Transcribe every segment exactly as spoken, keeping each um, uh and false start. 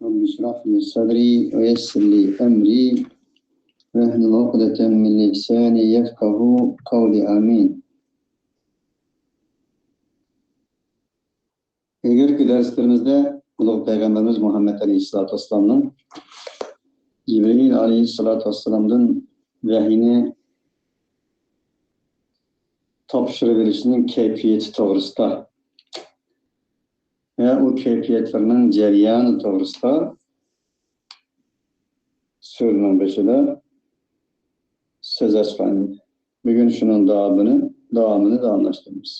رب اشرح لي صدري ويسر لي أمري واحلل عقدة من لساني يفقهوا قولي. آمين. ئىلگىرىكى دەرسلىرىمىزدە ئۇلۇغ پەيغەمبىرىمىز مۇھەممەد ئەلەيھىسسالاتۇ ۋەسسالامنىڭ جىبرىئىل ئەلەيھىسسالاتۇ ۋەسسالامدىن ۋەھىينى تاپشۇرۇۋېلىشىنىڭ كەيپىيىتى توغرىسىدا ۋە ئۇ كەيپىياتلىرىنىڭ جەريانى توغرىسىدا سۈرىنىڭ بېشىدا سۆز ئاچقان ئىدى. بۈگۈن شۇنىڭ داۋامىنى، داۋامىنى داۋاملاشتۇرىمىز.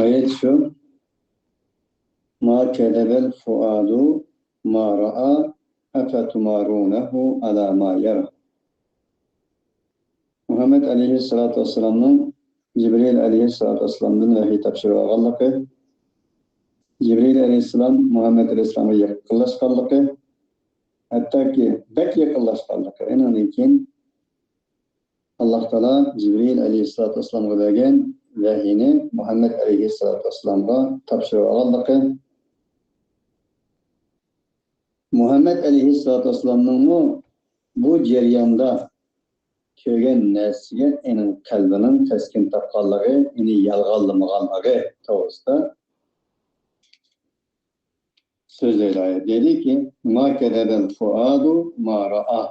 ئايەت شۇ. ما كذب الفؤاد ما رأى أفتمارونه على ما يرى. مۇھەممەد ئەلەيھىسسالاتۇ ۋەسسالامنىڭ جىبرىئىل ئەلەيھىسسالاتۇ ۋەسسالامدىن ۋەھىي تاپشۇرۇپ ئالغانلىقى، جىبرىئىل ئەلەيھىسسالام مۇھەممەد ئەلەيھىسسالامغا يېقىنلاشقانلىقى، ھەتتاكى بەك يېقىنلاشقانلىقى، ئېنىڭدىن كېيىن ئاللاھ تائالا جىبرىئىل ئەلەيھىسسالاتۇ ۋەسسالامغا بەرگەن ۋەھىينى مۇھەممەد ئەلەيھىسسالاتۇ ۋەسسالامغا تاپشۇرۇپ ئالغانلىقى، مۇھەممەد ئەلەيھىسسالاتۇ ۋەسسالامنىڭمۇ بۇ جەرياندا كۆرگەن نەرسىگە ئېنىڭ قەلبىنىڭ تەسكىن تاپقانلىقى، ئېنى يالغانلىمىغانلىقى توغرىسىدا سۆزلەيدۇ ئايەت. دېدىكى، ما كذب الفؤاد ما رأى.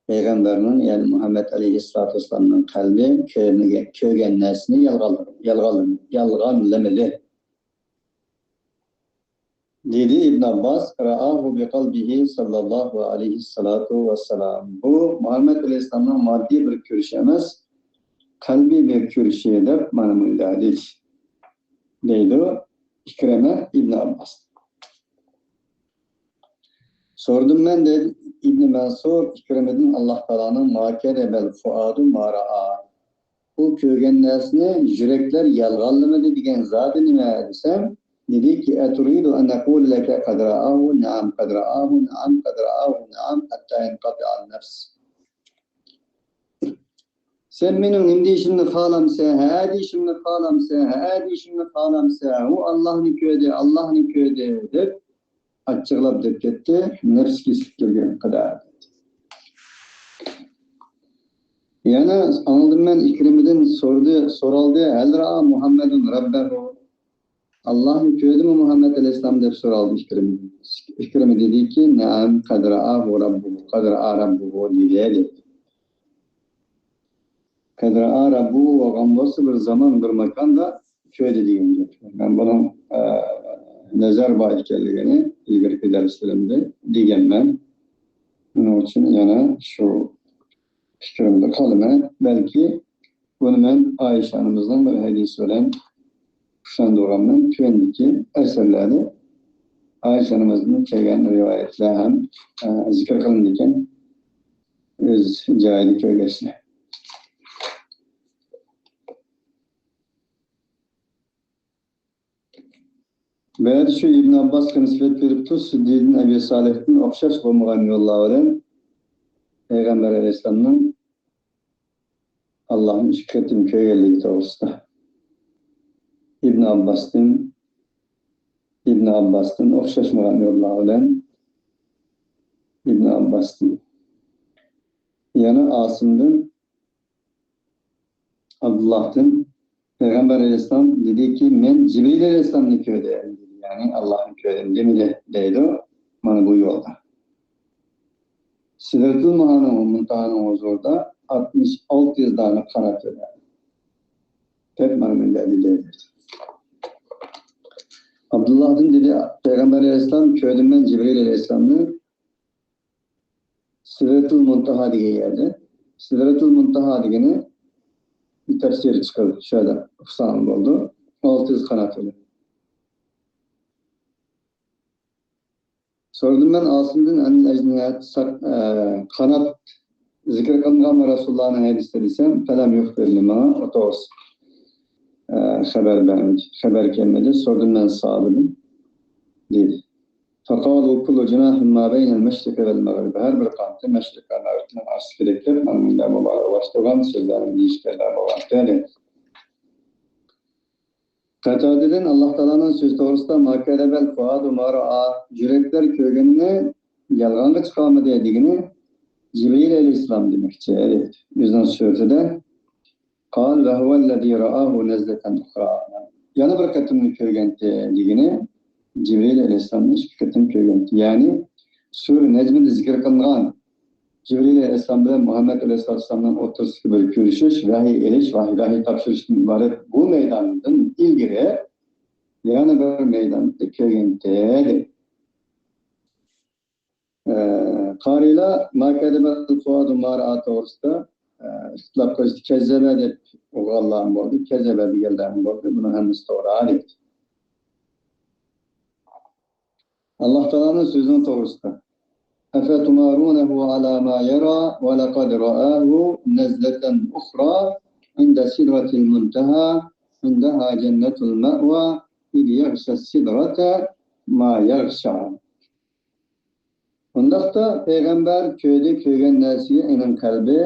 پەيغەمبەرنىڭ، يەنى مۇھەممەد ئەلەيھىسسالاتۇ ۋەسسالامنىڭ قەلبى كۆرمىگەن، كۆرگەن نەرسىنى يالغانلىمىدى، يالغانلىمىدى. دېدى ئىبن ئابباس، رآه بقلبه صلى الله عليه الصلاة والسلام. بۇ مۇھەممەد ئەلەيھىسسالامنىڭ ماددىي بىر كۆرۈشى ئەمەس، قەلبىي بىر كۆرۈشى دەپ مانا مۇنداق دېدى، دەيدۇ ئىكرىمە ئىبن ئابباس. سورىدىم مەن، دەيدۇ ئىبن مەنسۇر ئىكرىمىدىن، ئاللاھ تائالانىڭ ما كذب الفؤاد ما رأى. ئۇ كۆرگەن نەرسىنى يۈرەكلەر يالغانلىمىدى دېگەن زادى نېمە دېسەم، دېدىكى، أتريد أن نقول لك قد رآه؟ نعم قد رآه، نعم قد رآه، نعم، حتى ينقطع النفس. سەن مېنىڭ نېمە دېيىشىمنى خالامسەن، ھە دېيىشىمنى خالامسەن، ھە دېيىشىمنى خالامسەن، ئۇ ئاللاھنى كۆردى، ئاللاھنى كۆردى دەپ ئاچچىقلاپ دەپ كەتتى، نەپسى كېسىلىپ كەلگەن قەدەر. يەنە ئاڭلىدىم مەن ئىكرىمىدىن سورىدى، سورالدى، هل رأى محمد ربه؟ ئاللاھنى كۆردىمۇ مۇھەممەد ئەلەيھىسسالام دەپ سورالدى ئىكرىمىدىن. ئىكرىمە دېدىكى، نەئەم، قەد رەئاھۇ رەببۇھۇ، قەد رەئا رەببۇھۇ دېدى. قەد رەئا رەببۇھۇ بولغان بولسا بىر زامان، بىر ماكاندا كۆردى دېگەن گەپ. مەن بۇنىڭ، ئە، نەزەر بار ئىكەنلىكىنى ئىلگىرىكى دەرسلىرىمدە دېگەنمەن. شۇنىڭ ئۈچۈن يەنە شۇ پىكرىمدە قالىمەن. بەلكى بۇنى مەن ئائىشە ئانىمىزنىڭ بىر ھەدىسى بىلەن كۈچلەندۈرگەنمەن. تۆۋەندىكى ئەسەرلەردە ئائىشە ئانىمىزدىن كەلگەن رىۋايەتلەر ھەم، ئە، زىكىر قىلىنىدىكەن. ئۆز جايىدا كۆرگەچلەر. بەزى شۇ ئىبن ئابباسقا نىسبەت بېرىپتۇ، سۈددىدىن ئەبى سالىھتىن ئوخشاش بولمىغان يوللار بىلەن پەيغەمبەر ئەلەيھىسسالامنىڭ ئاللاھنى ئىككى قېتىم كۆرگەنلىكى توغرىسىدا. ئىبن ئابباستىن، ئىبن ئابباستىن ئوخشاشمىغان يوللار بىلەن ئىبن ئابباستىن. يەنە ئاسىمدىن، ئابدۇللاھتىن پەيغەمبەر ئەلەيھىسسالام دېدىكى، مەن جىبرىل ئەلەيھىسسالامنى كۆردۈم، يەنى ئاللاھنى كۆردۈم دېمىدى، دەيدۇ. مانا بۇ يولدا. سىدرەتۇل مۇنتاھانىڭ، مۇنتاھانىڭ ھۇزۇرىدا ئاتمىش ئالتە يۈز دانە قانات ئۆرە. دەپ مانا مۇنداق دېدى. ئابدۇللاھتىن دېدى، پەيغەمبەر ئەلەيھىسسالام كۆردۈم مەن جىبرىل ئەلەيھىسسالامنى سىدرەتۇل مۇنتاھا دېگەن يەردە. سىدرەتۇل مۇنتاھا دېگىنى بىر تەپسىر چىقىدۇ، شۇ يەردە ئۇقساڭ بولىدۇ. ئالتە يۈز قانات بىلەن. سورىدىم مەن ئاسىمدىن ئەنىل ئەجنىھەت، ساق-، ئە، قانات زىكىر قىلىنغانمۇ رەسۇلۇللانىڭ ھەدىسىدە دېسەم، فەلەم يۇخبىرنى، ماڭا ئۇ توغرىسىدا، ئە، خەۋەر بەرمىدى، خەۋەر كەلمىدى. سورىدىم مەن ساھابىدىن، دېدى. فقالوا كل جناح ما بين المشرق والمغرب. ھەر بىر قانىتى مەشرىق ۋە مەغرىبنىڭ ئارىسىدىكىدەك دەپ، مانا مۇنداق مۇبارەكلەشتۈرگەن سۆزلەرنى دېيىشكەنلەر بولغانىكەن، دېدى. قاتادىدىن ئاللاھ تائالانىڭ سۆزى توغرىسىدا، ما كذب الفؤاد ما رأى، يۈرەكلەر كۆرگەننى يالغانغا چىقارمىدى دېگىنى جىبرىل ئەلەيھىسسالام دېمەكچى، ئۆزىنىڭ سۈرىتىدە. قال وهو الذي رآه نزلة أخرى. يەنە بىر قېتىمنى كۆرگەنتى دېگىنى جىبرىل ئەلەيھىسسالامنى ئىككى قېتىم كۆرگەنتى. يەنى سۈرە نەجمىدە زىكىر قىلىنغان جىبرىل ئەلەيھىسسالام بىلەن مۇھەممەد ئەلەيھىسسالام ئوتتۇرىسىدىكى بىر كۆرۈشۈش، ۋەھىي ئېلىش، ۋەھىي، ۋەھىي تاپشۇرۇشتىن ئىبارەت بۇ مەيداندىن ئىلگىرى يەنە بىر مەيداندا كۆرگەنتى. ئە، قارىيلار ما كذب الفؤاد ما رأى توغرىسىدا، ئە، ئىختىلاپ قىلىشتى. كەززەبە دەپ ئوقۇغانلارمۇ بولدى، كەززەبە دېگەنلەرمۇ بولدى. بۇنىڭ ھەممىسى توغرا دەيدۇ. ئاللاھ تائالانىڭ سۆزىنىڭ توغرىسىدا. أفتمارونه على ما يرى ولقد رآه نزلة أخرى عند سدرة المنتهى عندها جنة المأوى إذ يغشى السدرة ما يغشى. ئۇنداقتا پەيغەمبەر كۆردى، كۆرگەن نەرسىگە ئېنىڭ قەلبى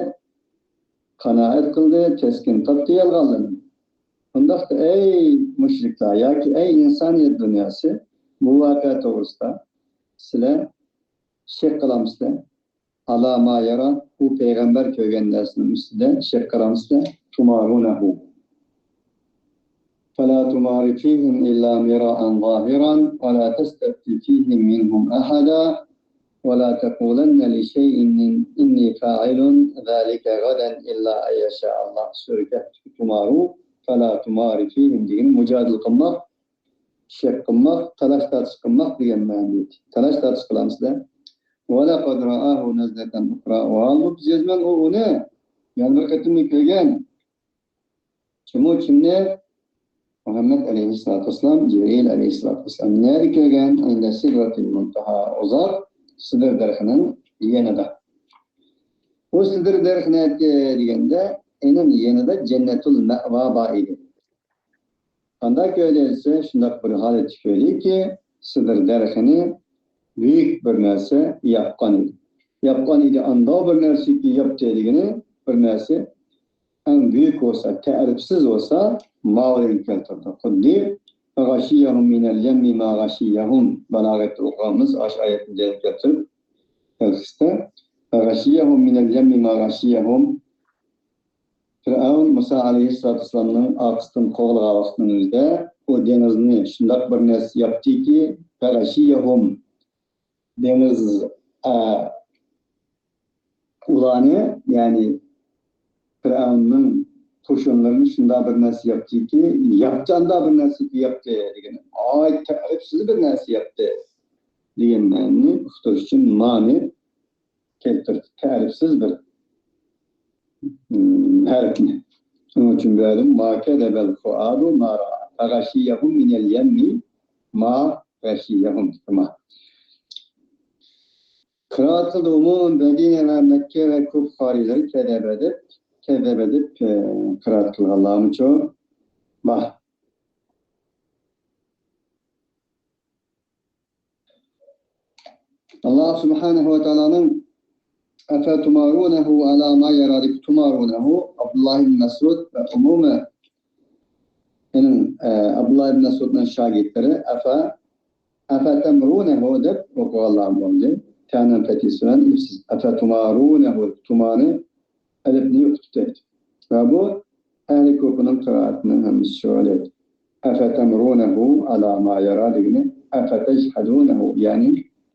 قانائەت قىلدى، تەسكىن تاپتى، يالغانلىدى. ئۇنداقتا ئەي مۇشرىكلار ياكى ئەي ئىنسانىيەت دۇنياسى، بۇ ۋەقە توغرىسىدا سىلەر شەك قىلامسىلەر؟ على ما يرى، ئۇ پەيغەمبەر كۆرگەن نەرسىنىڭ ئۈستىدە شەك قىلامسىلەر؟ تمارونه. فلا تمار فيهم إلا مراء ظاهرا ولا تستفت فيهم منهم أحدا ولا تقولن لشيء إني فاعل ذلك غدا إلا أن يشاء الله. سۈرە كەھفتىكى تمارو، فلا تمار فيهم دېگىنى مۇجادىلە قىلماق، شەك قىلماق، تالاش-تارتىش قىلماق دېگەن مەنىدە. تالاش-تارتىش قىلامسىلەر؟ ولقد رآه نزلة أخرى. ۋاھالبۇكى جەزمەن ئۇ ئۇنى يەنە بىر قېتىمنى كۆرگەن. كىم ئۇ؟ كىمنى؟ مۇھەممەد ئەلەيھىسسالاتۇ ۋەسسالام، جىبرىل ئەلەيھىسسالاتۇ ۋەسسالام. نەدە كۆرگەن؟ عند سدرة المنتهى، ئۇزاق سىدىر دەرىخىنىڭ يېنىدا. ئۇ سىدىر دەرىخى نەدە دېگەندە، ئېنىڭ يېنىدا جەننەتۇل مەۋا بار ئىدى. قانداق كۆردى دېسە، شۇنداق بىر ھالەتتە كۆردىكى، سىدىر دەرىخىنى بۈيۈك بىر نەرسە ياپقان ئىدى. ياپقان ئىدى، ئانداق بىر نەرسىكى ياپتى دېگىنى، بىر نەرسە ئەڭ بۈيۈك بولسا، تەرىپسىز بولسا، ماۋۇنى كەلتۈردى. خۇددى فغشيهم من اليم ما غشيهم، بالاغەتتە ئوقۇغانمىز، ئاشۇ ئايەتنى دەلىل كەلتۈرۈپ، تەلخىستە، فغشيهم من اليم ما غشيهم. پىرئەۋن مۇسا ئەلەيھىسسالاتۇ ۋەسسالامنىڭ ئارقىسىدىن قوغلىغان ۋاقتىنىڭ ئۆزىدە ئۇ دېڭىزنى شۇنداق بىر نەرسە ياپتىكى، فغشيهم، دېڭىز، ئە، ئۇلارنى، يەنى پىرئەۋننىڭ قوشۇنلىرىنى شۇنداق بىر نەرسە ياپتىكى، ياپتى، ئانداق بىر نەرسە ياپتى دېگەن. ئاي، تەرىپسىز بىر نەرسە ياپتى دېگەن مەنىنى ئۇقتۇرۇش ئۈچۈن مانى كەلتۈردى. تەرىپسىز بىر، ھىم، ھەرپنى. شۇنىڭ ئۈچۈن بۇ يەردە ما كذب الفؤاد ما رأى فغشيهم من اليم ما غشيهم. قىرائەت قىلدى ئومۇمەن مەدىنە ۋە مەككە ۋە كۇففا قارىيلىرى كەززەبە دەپ، كەززەبە دەپ، ئە، قىرائەت قىلغانلارمۇچۇ؟ بار. ئاللاھ سۇبھانەھۇ ۋە تائالانىڭ أفتمارونه على ما يرى دېگەن تمارونه، ئابدۇللاھ ئىبن مەسئۇد ۋە ئومۇمەن، يەنى، ئە، ئابدۇللاھ ئىبن مەسئۇدنىڭ شاگىرتلىرى ئەفە، ئەفەتەمرۇنەھۇ دەپ ئوقۇغانلار بولدى. تەنىڭ پەتھىسى بىلەن ئېلىپسىز. ئەفەتۇمارۇنەھۇ، تۇمانى ئەلىپنى يوقىتىپ تەكتى. ۋە بۇ ئەھلى كۇفىنىڭ قىرائەتىنىڭ ھەممىسى شۇ ئەلەيدى. ئەفەتەمرۇنەھۇ ئەلا ما يەرا دېگىنى ئەفەتەجھەدۇنەھۇ، يەنى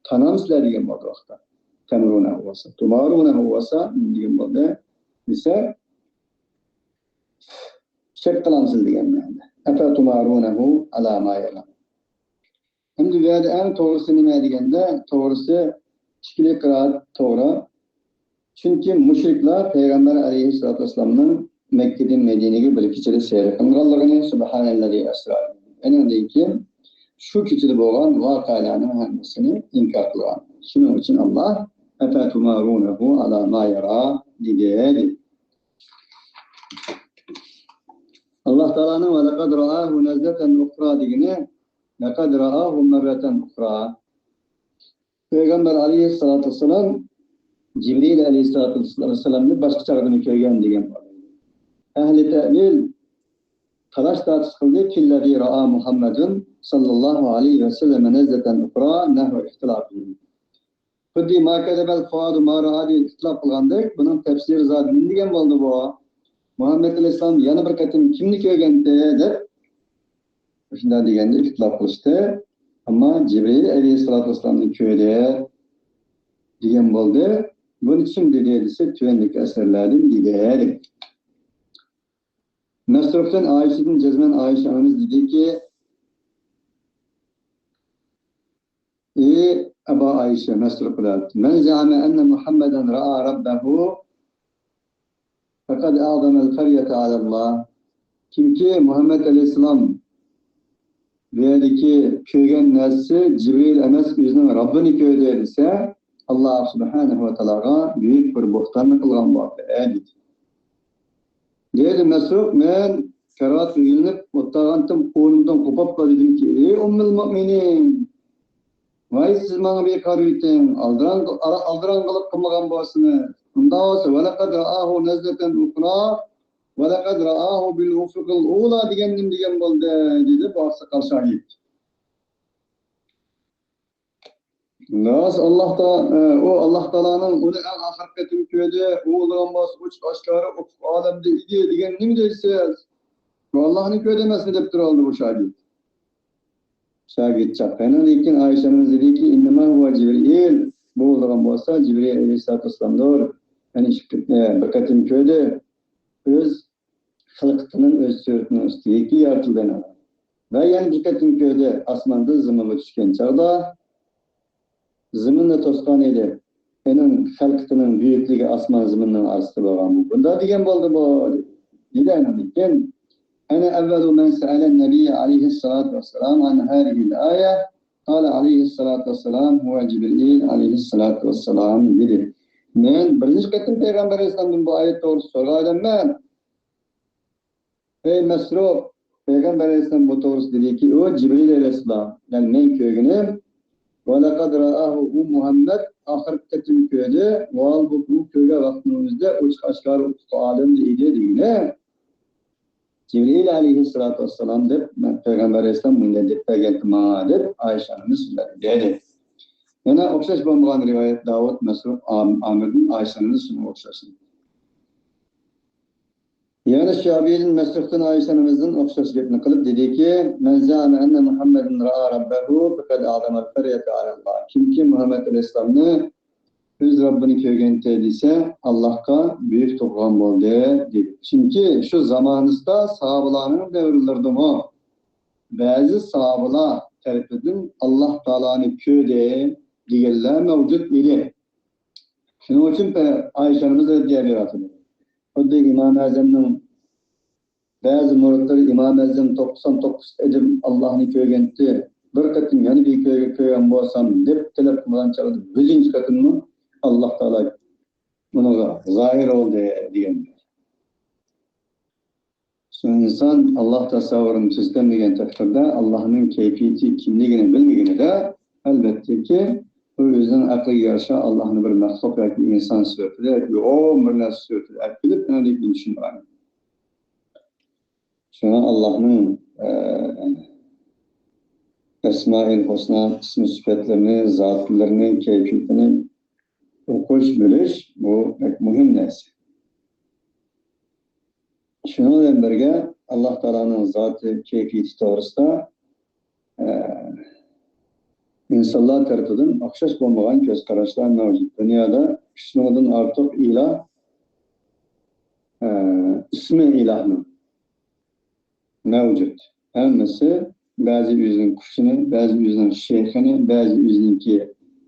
تانامسىلەر دېگەن بولدى ۋاقىتتا. تەمرۇنەھۇ بولسا، تۇمارۇنەھۇ بولسا نېمە دېگەن بولدى دېسە، شەك قىلامسىز دېگەن مەنىدە. ئەفەتۇمارۇنەھۇ ئەلا ما يەرا. ئەمدى بۇ يەردە ئەڭ توغرىسى نېمە دېگەندە، توغرىسى ئىككىلى قىرائەت توغرا. چۈنكى مۇشرىكلار پەيغەمبەر ئەلەيھىسسالاتۇ ۋەسسالامنىڭ مەككىدىن مەدىنىگە بىر كېچىدە سەير قىلغانلىقىنى، سۇبھانەللەزى ئەسرا، ئېنىڭدىن كېيىن شۇ كېچىدە بولغان ۋەقەلەرنىڭ ھەممىسىنى ئىنكار قىلغان. شۇنىڭ ئۈچۈن ئاللاھ ئەفەتۇمارۇنەھۇ ئەلا ما يەرا دېدى. ئاللاھ تائالانىڭ ۋەلەقەد رائاھۇ نەزلەتەن ئۇخرا دېگىنى لەقەد رائاھۇ مەررەتەن ئۇخرا. پەيغەمبەر ئەلەيھىسسالاتۇ ۋەسسالام جىبرىل ئەلەيھىسسالاتۇ ۋەسسالامنى باشقا چاغدىمۇ كۆرگەن دېگەن بار. ئەھلى تەئۋىل تالاش تارتىش قىلدى. فى الذى رأى محمد صلى الله عليه وسلم نزلة أخرى نحو اختلافهم. خۇددى ما كذب الفؤاد ما رأى دېگەن ئىختىلاپ قىلغاندەك، بۇنىڭ تەپسىرى زادى نېمە دېگەن بولدى بۇ؟ مۇھەممەد ئەلەيھىسسالام يەنە بىر قېتىم كىمنى كۆرگەنتى دەپ، شۇنداق دېگەندە ئىختىلاپ قىلىشتى. ئەمما جىبرىل ئەلەيھىسسالاتۇ ۋەسسالامنى كۆردى دېگەن بولدى. بۇنى كىم دېدى دېسە، تۆۋەندىكى ئەسەرلەردىن دېدى. مەسرۇقتىن ئائىشىدىن جەزمەن ئائىشە ئانىمىز دېدىكى، ئى ئەبا ئائىشە، مەسرۇق بىلەن، مەن زەئەمە ئەننە مۇھەممەدەن رەئا رەببەھۇ فەقەد ئەزەمەل فەريەتە ئەلەللاھ. كىمكى مۇھەممەد ئەلەيھىسسالام بۇ يەردىكى كۆرگەن نەرسىسى جىبرىل ئەمەس، ئۆزىنىڭ رەببىنى كۆردى دېسە، ئاللاھ سۇبھانەھۇ ۋە تائالاغا بۈيۈك بىر بوھتاننى قىلغان بولدى، دېدى. دېدى مەسرۇق، مەن كارىۋاتقا يۆلىنىپ ئولتۇرغانتىم، ئورنۇمدىن قوپۇپلا دېدىمكى، ئى ئۇممۇل مۇئمىنىن، ۋاي سىز ماڭا بىر قارىۋېتىڭ، ئالدىراڭ-، ئالدىراڭغۇلۇق قىلمىغان بولسىڭىز، ئۇنداق بولسا، ۋەلەقەد رائاھۇ نەزلەتەن ئۇخرا، ۋەلەقەد رائاھۇ بىل ئۇفۇقىل ئۇلا دېگەن نېمە دېگەن بولدى؟ دېدى بۇ ئاقساقال شاگىرت. راست، ئاللاھ تا-، ئە، ئۇ ئاللاھ تائالانىڭ ئۇنى ئەڭ ئاخىرقى قېتىم كۆردى، ئۇ ئولتۇرغان بولسا ئوچۇق ئاشكارا ئۇپۇق ئالەمدە ئىدى دېگەن نېمە دەيسىز؟ بۇ ئاللاھنى كۆردى ئەمەسمۇ دەپ تۇرالدى بۇ شاگىرت. شاگىرت چاققىنى. لېكىن ئائىشە ئانىمىز دېدىكى، ئىننەما ھۇۋە جىبرىل، بۇ بولىدىغان بولسا جىبرىل ئەلەيھىسسالاتۇ ۋەسسالامدۇر. يەنى ئىككى، ئە، بىر قېتىم كۆردى. ئۆز خىلقىتىنىڭ، ئۆز سۈرىتىنىڭ ئۈستىدىكى يارىتىلغىنى. ۋە يەنە بىر قېتىم كۆردى، ئاسماندىن زېمىنغا چۈشكەن چاغدا زېمىننى توسقان ئىدى. ئۇنىڭ خىلقىتىنىڭ بۈيۈكلۈكى ئاسمان زېمىننىڭ ئارىسىدا بولغان بۇ. بۇنداق دېگەن بولدى بۇ. دېدى ئاندىن كېيىن، أنا أول من سأل النبي عليه الصلاة والسلام عن هذه الآية، قال عليه الصلاة والسلام، هو جبريل عليه الصلاة والسلام، دېدى. مەن بىرىنچى قېتىم پەيغەمبەر ئەلەيھىسسالامدىن بۇ ئايەت توغرىسىدا سورىغان ئادەممەن. ئەي مەسرۇق، پەيغەمبەر ئەلەيھىسسالام بۇ توغرىسىدا دېدىكى، ئۇ جىبرىل ئەلەيھىسسالام، يەنى مەن كۆرگىنىم، ۋەلەقەد رائاھۇ، ئۇ مۇھەممەد ئاخىرقى قېتىم كۆردى، ۋاھالبۇكى، ئۇ كۆرگەن ۋاقتىنىڭ ئۆزىدە ئوچۇق ئاشكارا ئۇپۇق ئالەمدە ئىدى دېگىنى. جىبرىل ئەلەيھىسسالاتۇ ۋەسسالام دەپ، مەن پەيغەمبەر ئەلەيھىسسالام مۇنداق دەپ بەرگەنتى ماڭا دەپ ئائىشە ئانىمىز شۇنداق دېدى. يەنە ئوخشاش بولمىغان رىۋايەت داۋۇت مەسرۇق ئام-، ئامىردىن ئائىشە ئانىمىز شۇنىڭغا ئوخشاش. يەنە شابىدىن مەسرۇقتىن ئائىشە ئانىمىزدىن ئوخشاش گەپنى قىلىپ دېدىكى، مەن زەئەمە ئەننە مۇھەممەدەن رائا رەببەھۇ فەقەد ئەزەمەل فەريەتە ئەلەللاھ. كىمكى مۇھەممەد ئەلەيھىسسالامنى ئۆز رەببىنى كۆرگەنتى دېسە، ئاللاھقا بۈيۈك توقۇغان بولدى، دېدى. چۈنكى شۇ زامانىسىدا ساھابىلارنىڭ دەۋرلىرىدىمۇ بەزى ساھابىلار تەرىپىدىن ئاللاھ تائالانى كۆردى دېگەنلەر مەۋجۇت ئىدى. شۇنىڭ ئۈچۈن پە-، ئائىشە ئانىمىز رەددىيە بېرىۋاتىدۇ. خۇددى ئىمام ئەزەمنىڭ بەزى مۇرىتلىرى ئىمام ئەزەم توقسان توققۇز ئادەم ئاللاھنى كۆرگەنتى، بىر قېتىم يەنە بىر كۆرگە-، كۆرگەن بولسام دەپ تەلەپ قىلغان چاغدا يۈزىنچى قېتىممۇ ئاللاھ تائالا ئۇنىڭغا زاھىر بولدى دېگەن. شۇ ئىنسان ئاللاھ تەسەۋۋۇرىنى تۈزىتەلمىگەن تەقدىردە، ئاللاھنىڭ كەيپىيىتى كىملىكىنى بىلمىگىنىدە، ئەلۋەتتىكى، ئۇ ئۆزىنىڭ ئەقلىگە يارىشا ئاللاھنى بىر مەخلۇق ياكى ئىنسان سۈپىتىدە يوغان بىر نەرسە سۈپىتىدە ئەپ بىلىپ، ئاندىن كېيىن چۈشىنىدۇ. شۇڭا ئاللاھنىڭ، ئە، ئەسمائىل ھۇسنا، ئىسمى سۈپەتلىرىنى، زاتلىرىنى، كەيپىيىتىنى ئوقۇش، بىلىش، بۇ بەك مۇھىم نەرسە. شۇنىڭ بىلەن بىرگە، ئاللاھ تائالانىڭ زاتى، كەيپىيىتى توغرىسىدا، ئە، ئىنسانلار تەرىپىدىن ئوخشاش بولمىغان كۆز قاراشلار مەۋجۇت. دۇنيادا ئۈچ مىڭدىن ئارتۇق ئىلاھ، ئە، ئىسمى ئىلاھنىڭ مەۋجۇت. ھەممىسى بەزى ئۆزىنىڭ قۇشىنى، بەزى ئۆزىنىڭ شېخىنى، بەزى ئۆزىنىڭكى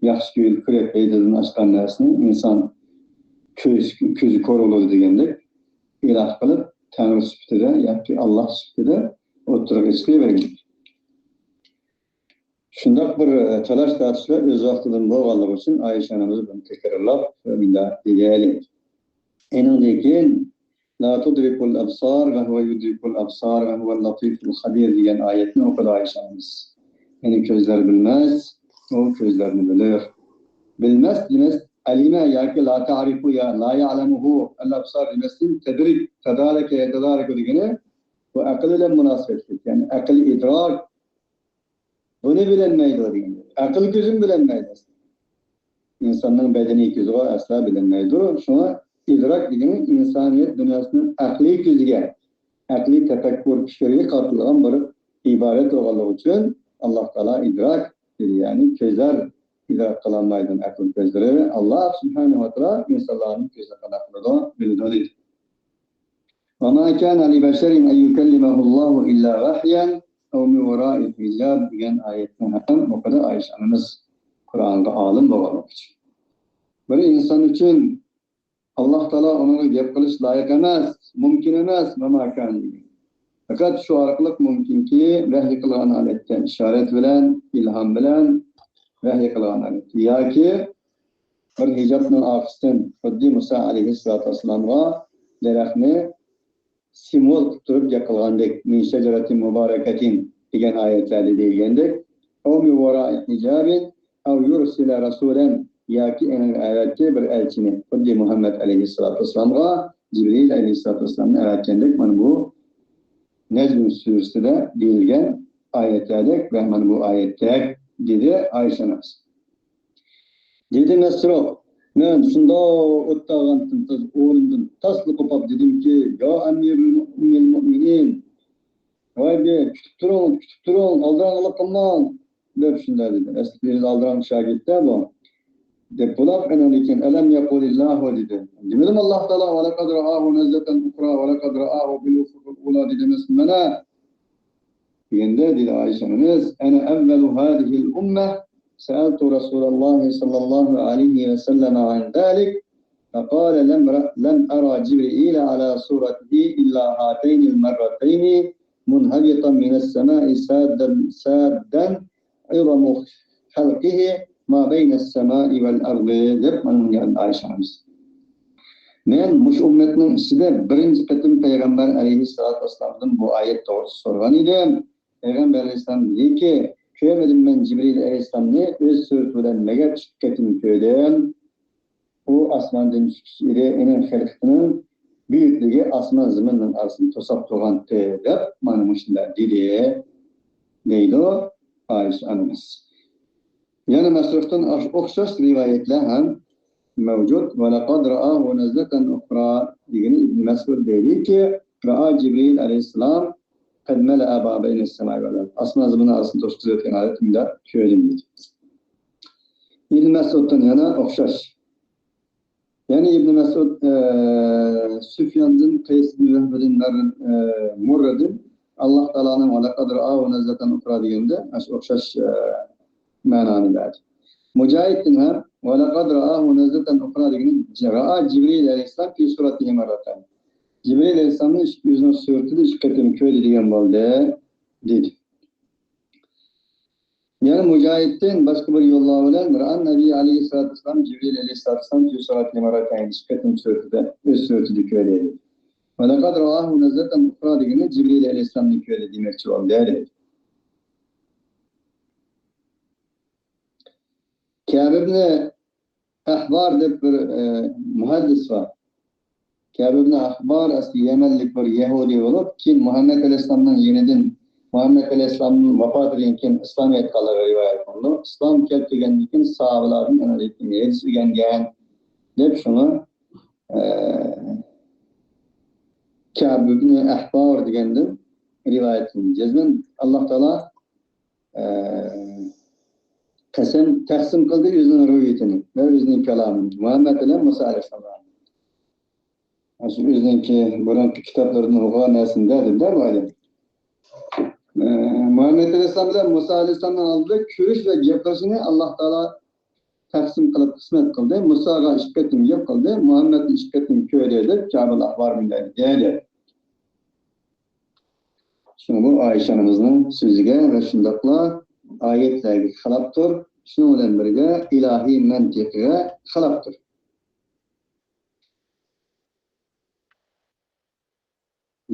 ياخشى كۆرگەن كۆرەك ھەيدىدىن ئاشقان نەرسىنى ئىنسان كۆز-، كۆزى كور بولىدۇ دېگەندەك ئىلاھ قىلىپ، تەڭرى سۈپىتىدە ياكى ئاللاھ سۈپىتىدە ئوتتۇرىغا چىقىۋەرگەن. شۇنداق بىر، ئە، تالاش تارتىشلار ئۆز ۋاقتىدىن بولغانلىقى ئۈچۈن ئائىشە ئانىمىز بۇنى تەكرارلاپ مۇنداق دېگەن. ئېنىڭدىن كېيىن، لا تدركه الأبصار وهو يدرك الأبصار وهو اللطيف الخبير دېگەن ئايەتنى ئوقۇدى ئائىشە ئانىمىز. يەنى كۆزلەر بىلمەس، ئۇ كۆزلەرنى بىلىر. بىلمەس دېمەس، ئەلىمە ياكى لا تەرىفۇ يا لا يەلەمۇھۇ ئەل ئەبسار دېمەستىن، تەدرىك، تەدارەكە يەتەدارەكۇ دېگىنى بۇ ئەقىل بىلەن مۇناسىۋەتلىك. يەنى ئەقىل ئىدراك بۇنى بىلەلمەيدۇ دېگەن. ئەقىل كۆزى بىلەلمەيدۇ. ئىنساننىڭ بەدىنىي كۆزىغا ئەسلا بىلەلمەيدۇ. شۇڭا ئىدراك دېگىنى ئىنسانىيەت دۇنياسىنىڭ ئەقلىي كۆزىگە، ئەقلىي تەپەككۇر پىكىرگە قارىتىلغان بىر ئىبارەت بولغانلىقى ئۈچۈن ئاللاھ تائالا ئىدراك دېدى. يەنى كۆزلەر ئىدراك قىلالمايدۇ، ئەقىل كۆزلىرى. ئاللاھ سۇبھانەھۇ ۋە تائالا ئىنسانلارنىڭ كۆزىنى قانداق قىلىدۇ؟ بىلىدۇ دېدى. وما كان لبشر أن يكلمه الله إلا وحيا أو من وراء حجاب دېگەن ئايەتنى ھەم ئوقۇدى ئائىشە ئانىمىز، قۇرئانغا ئالىم بولغانلىقى ئۈچۈن. بىر ئىنسان ئۈچۈن ئاللاھ تائالا ئۇنىڭغا گەپ قىلىش لايىق ئەمەس، مۇمكىن ئەمەس، وما كان دېگەن. پەقەت شۇ ئارقىلىق مۇمكىنكى، ۋەھىي قىلغان ھالەتتە، ئىشارەت بىلەن، ئىلھام بىلەن ۋەھىي قىلغان ھالەتتە ياكى بىر ھىجابنىڭ ئارقىسىدىن، خۇددى مۇسا ئەلەيھىسسالاتۇ ۋەسسالامغا دەرەخنى سىمۋول قىلىپ تۇرۇپ گەپ قىلغاندەك، من شجرة مباركة دېگەن ئايەتلەردە دېيىلگەندەك، أو من وراء حجاب أو يرسل رسولا ياكى ئېنىڭ ئەۋەتكى بىر ئەلچىنى، خۇددى مۇھەممەد ئەلەيھىسسالاتۇ ۋەسسالامغا جىبرىئىل ئەلەيھىسسالاتۇ ۋەسسالامنى ئەۋەتكەندەك، مانا بۇ نەجم سۈرىسىدە دېيىلگەن ئايەتلەردەك ۋە مانا بۇ ئايەتتەك، دېدى ئائىشە ئانىمىز. دېدى مەسرۇق، مەن شۇنداق ئوت تاغان تىمتىز ئورنۇمدىن تاسلا قوپاپ دېدىمكى، يا ئەمىرۇل مۇئمىنىن، ئۇممۇل مۇئمىنىن، ۋاي بى، كۈتۈپ تۇرۇڭ، كۈتۈپ تۇرۇڭ، ئالدىراڭغىلىق قىلماڭ، دەپ شۇنداق دېدى. ئەسلى ئۆزى ئالدىراڭغا شاگىرت-دە بۇ. دەپ بولاپ، ئاندىن كېيىن، ئەلەم يەقۇلىللاھۇ دېدى. دېمىدىم ئاللاھ تائالا، ۋەلەقەد رائاھۇ نەزلەتەن ئۇخرا، ۋەلەقەد رائاھۇ بىل ئۇفۇقىل ئۇلا دېدى ئەمەسمۇ مانا؟ دېگەندە دېدى ئائىشە ئانىمىز، أنا أول هذه الأمة سألت رسول الله صلى الله عليه وسلم عن ذلك فقال لم ر-، لم أر جبريل على صورته إلا هاتين المرتين منهبطا من السماء سادا، سادا عظم خلقه ما بين السماء والأرض دەپ مانا ئائىشە ئانىمىز. مەن مۇشۇ ئۈممەتنىڭ ئىچىدە بىرىنچى قېتىم پەيغەمبەر ئەلەيھىسسالاتۇ ۋەسسالامدىن بۇ ئايەت توغرىسىدا سورىغان ئىدىم. پەيغەمبەر ئەلەيھىسسالام دېدىكى، كۆرمىدىم مەن جىبرىئىل ئەلەيھىسسالامنى ئۆز سۈرىتى بىلەن، مەگەر ئىككى قېتىم كۆردۈم. ئۇ ئاسماندىن چۈشكۈچى ئىدى، ئۇنىڭ خىلقىتىنىڭ بۈيۈكلۈكى ئاسمان زېمىننىڭ ئارىسىنى توساپ تۇرغانتى، دەپ مانا مۇشۇنداق دېدى، دەيدۇ ئائىشە ئانىمىز. يەنە مەسرۇقتىن ئاش-، ئوخشاش رىۋايەتلەر ھەم مەۋجۇت. ۋەلەقەد رائاھۇ نەزلەتەن ئۇخرا دېگىنى ئىبن مەسئۇد دەيدىكى، رائا جىبرىئىل ئەلەيھىسسالام قەد مەلەئە ما بەينەس سەمائى ۋەل ئەرز. ئاسمان زېمىن ئارىسىنى توشقۇزۇۋەتكەن ھالەتتە مۇنداق كۆردۈم دېدى. ئىبن مەسئۇدتىن يەنە ئوخشاش. يەنى ئىبن مەسئۇد، ئە، سۇفياندىن، قەيس ئىبن ۋەھبىدىن، مەر-، ئە، مۇررىدىن ئاللاھ تائالانىڭ ۋەلەقەد رائاھۇ نەزلەتەن ئۇخرا دېگەندە ئاشۇ ئوخشاش، ئە، مەنانى بەردى. مۇجاھىدتىن ھەم ۋەلەقەد رائاھۇ نەزلەتەن ئۇخرا دېگىنى رائا جىبرىئىل ئەلەيھىسسالام فى سۇرەتىھى مەررەتەن. جىبرىئىل ئەلەيھىسسالامنى ئۆزىنىڭ سۈرىتىدە ئىككى قېتىم كۆردى دېگەن بولدى، دېدى. يەنە مۇجاھىدتىن باشقا بىر يوللار بىلەن رائا نەبىي ئەلەيھىسسالاتۇ ۋەسسالام جىبرىئىل ئەلەيھىسسالاتۇ ۋەسسالام فى سۇرەتىھى مەررەتەين، ئىككى قېتىم سۈرىتىدە، ئۆز سۈرىتىدە كۆردى. ۋەلەقەد رائاھۇ نەزلەتەن ئۇخرا دېگىنى جىبرىئىل ئەلەيھىسسالامنى كۆردى دېمەكچى بولدى، دېدى. كەبىبنى ئەھبار دەپ بىر، ئە، مۇھەددىس بار. كەبىبنى ئەھبار ئەسلى يەمەنلىك بىر يەھۇدىي بولۇپ، كېيىن مۇھەممەد ئەلەيھىسسالامنىڭ يېنىدىن، مۇھەممەد ئەلەيھىسسالامنىڭ ۋاپاتىدىن كېيىن ئىسلام ئېيتقانلىقى رىۋايەت قىلىنىدۇ. ئىسلام كەلتۈرگەندىن كېيىن ساھابىلاردىن ئەنە ھەدىس ئۆگەنگەن دەپ شۇڭا، ئە، كەبىبنى ئەھبار دېگەندىن رىۋايەت قىلىنىدۇ. جەزمەن ئاللاھ تائالا ئە، قەسەم تەقسىم قىلدى ئۆزىنىڭ رۇھىيىتىنى ۋە ئۆزىنىڭ كالامىنى مۇھەممەد بىلەن مۇسا ئەلەيھىسسالام. ئاشۇ ئۆزىنىڭكى بۇرۇنقى كىتابلىرىدىن ئوقۇغان نەرسىنى دەدى-دە بۇ ئادەم. ئە، مۇھەممەد ئەلەيھىسسالام بىلەن مۇسا ئەلەيھىسسالامنىڭ ئالدىدا كۆرۈش ۋە گەپ قىلىشىنى ئاللاھ تائالا تەقسىم قىلىپ قىسمەت قىلدى. مۇساغا ئىككى قېتىم گەپ قىلدى، مۇھەممەدنى ئىككى قېتىم كۆردى دەپ كەبىل ئەھبار مۇنداق دېدى. شۇڭا بۇ ئائىشە ئانىمىزنىڭ سۆزىگە ۋە شۇنداقلا ئايەتلەرگە خىلاپتۇر. شۇنىڭ بىلەن بىرگە ئىلاھىي مەنتىقىگە خىلاپتۇر.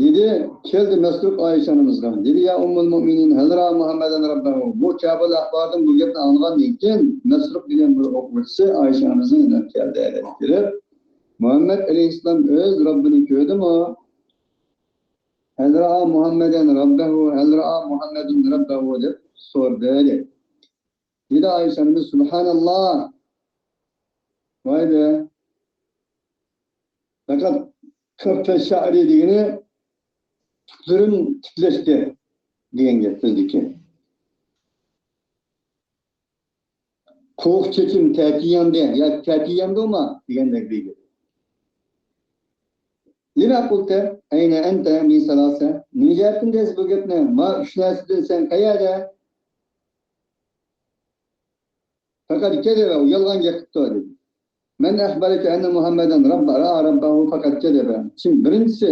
دېدى، كەلدى مەسرۇق ئائىشە ئانىمىزغا. دېدى، يا ئۇممۇل مۇئمىنىن، ھەل رائا مۇھەممەدەن رەببەھۇ. بۇ كەبىل ئەھباردىن بۇ گەپنى ئاڭلىغاندىن كېيىن، مەسرۇق دېگەن بىر ئوقۇغۇچىسى ئائىشە ئانىمىزنىڭ يېنىغا كەلدى، كېلىپ، مۇھەممەد ئەلەيھىسسالام ئۆز رەببىنى كۆردىمۇ؟ ھەل رائا مۇھەممەدەن رەببەھۇ، ھەل رائا مۇھەممەدۇن رەببەھۇ دەپ سورىدى. دېدى ئائىشە ئانىمىز، سۇبھاناللا. ۋاي بە. پەقەت كەففە شەئرى دېگىنى پۇتلىرىم تىكلەشتى دېگەن گەپ بىزدىكى. قوۋۇق چېچىم تەتۈر ياندى ياكى تەتۈر ياندىمۇ دېگەندەك بىر گەپ. لما قلت أين أنت من ثلاثة؟ نېمە جەھەتتىن دەيسىز بۇ گەپنى؟ ما ئۈچ نەرسىدىن سەن قەيەردە؟ فقد كذب، ئۇ يالغان گەپ قىپتۇ دېدى. من أخبرك أن محمدا رب، رأى ربه فقد كذب. كىم بىرىنچىسى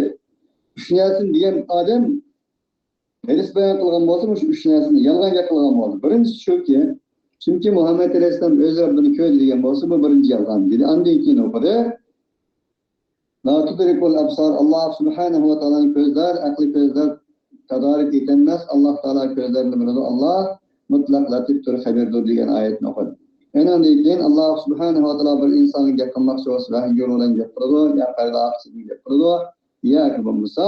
ئۈچ نەرسىنى دېگەن ئادەم ھەدىس بايان قىلغان بولسا، مۇشۇ ئۈچ نەرسىنى يالغان گەپ قىلغان بولدى. بىرىنچىسى شۇكى، كىمكى مۇھەممەد ئەلەيھىسسالام ئۆز رەببىنى كۆردى دېگەن بولسا، بۇ بىرىنچى يالغان دېدى. ئاندىن كېيىن ئوقۇدى. لا تۇدرىكۇل ئەبسار، ئاللا سۇبھانەھۇ ۋە تائالانىڭ كۆزلەر، ئەقلى كۆزلەر تادارىك ئېتەلمەس، ئاللا تائالا كۆزلەرنى بىلىدۇ، ئاللا مۇتلەق لەتىپتۇر، خەبىردۇر دېگەن ئايەتنى ئوقۇدى. ئەنە ئاندىن كېيىن ئاللا سۇبھانەھۇ ۋە تائالا بىر ئىنسانغا گەپ قىلماقچى بولسا، ۋەھىي يولى بىلەن گەپ قىلىدۇ، يا پەردە ئارقىسىدىن گەپ قىلىدۇ، ياكى بولمىسا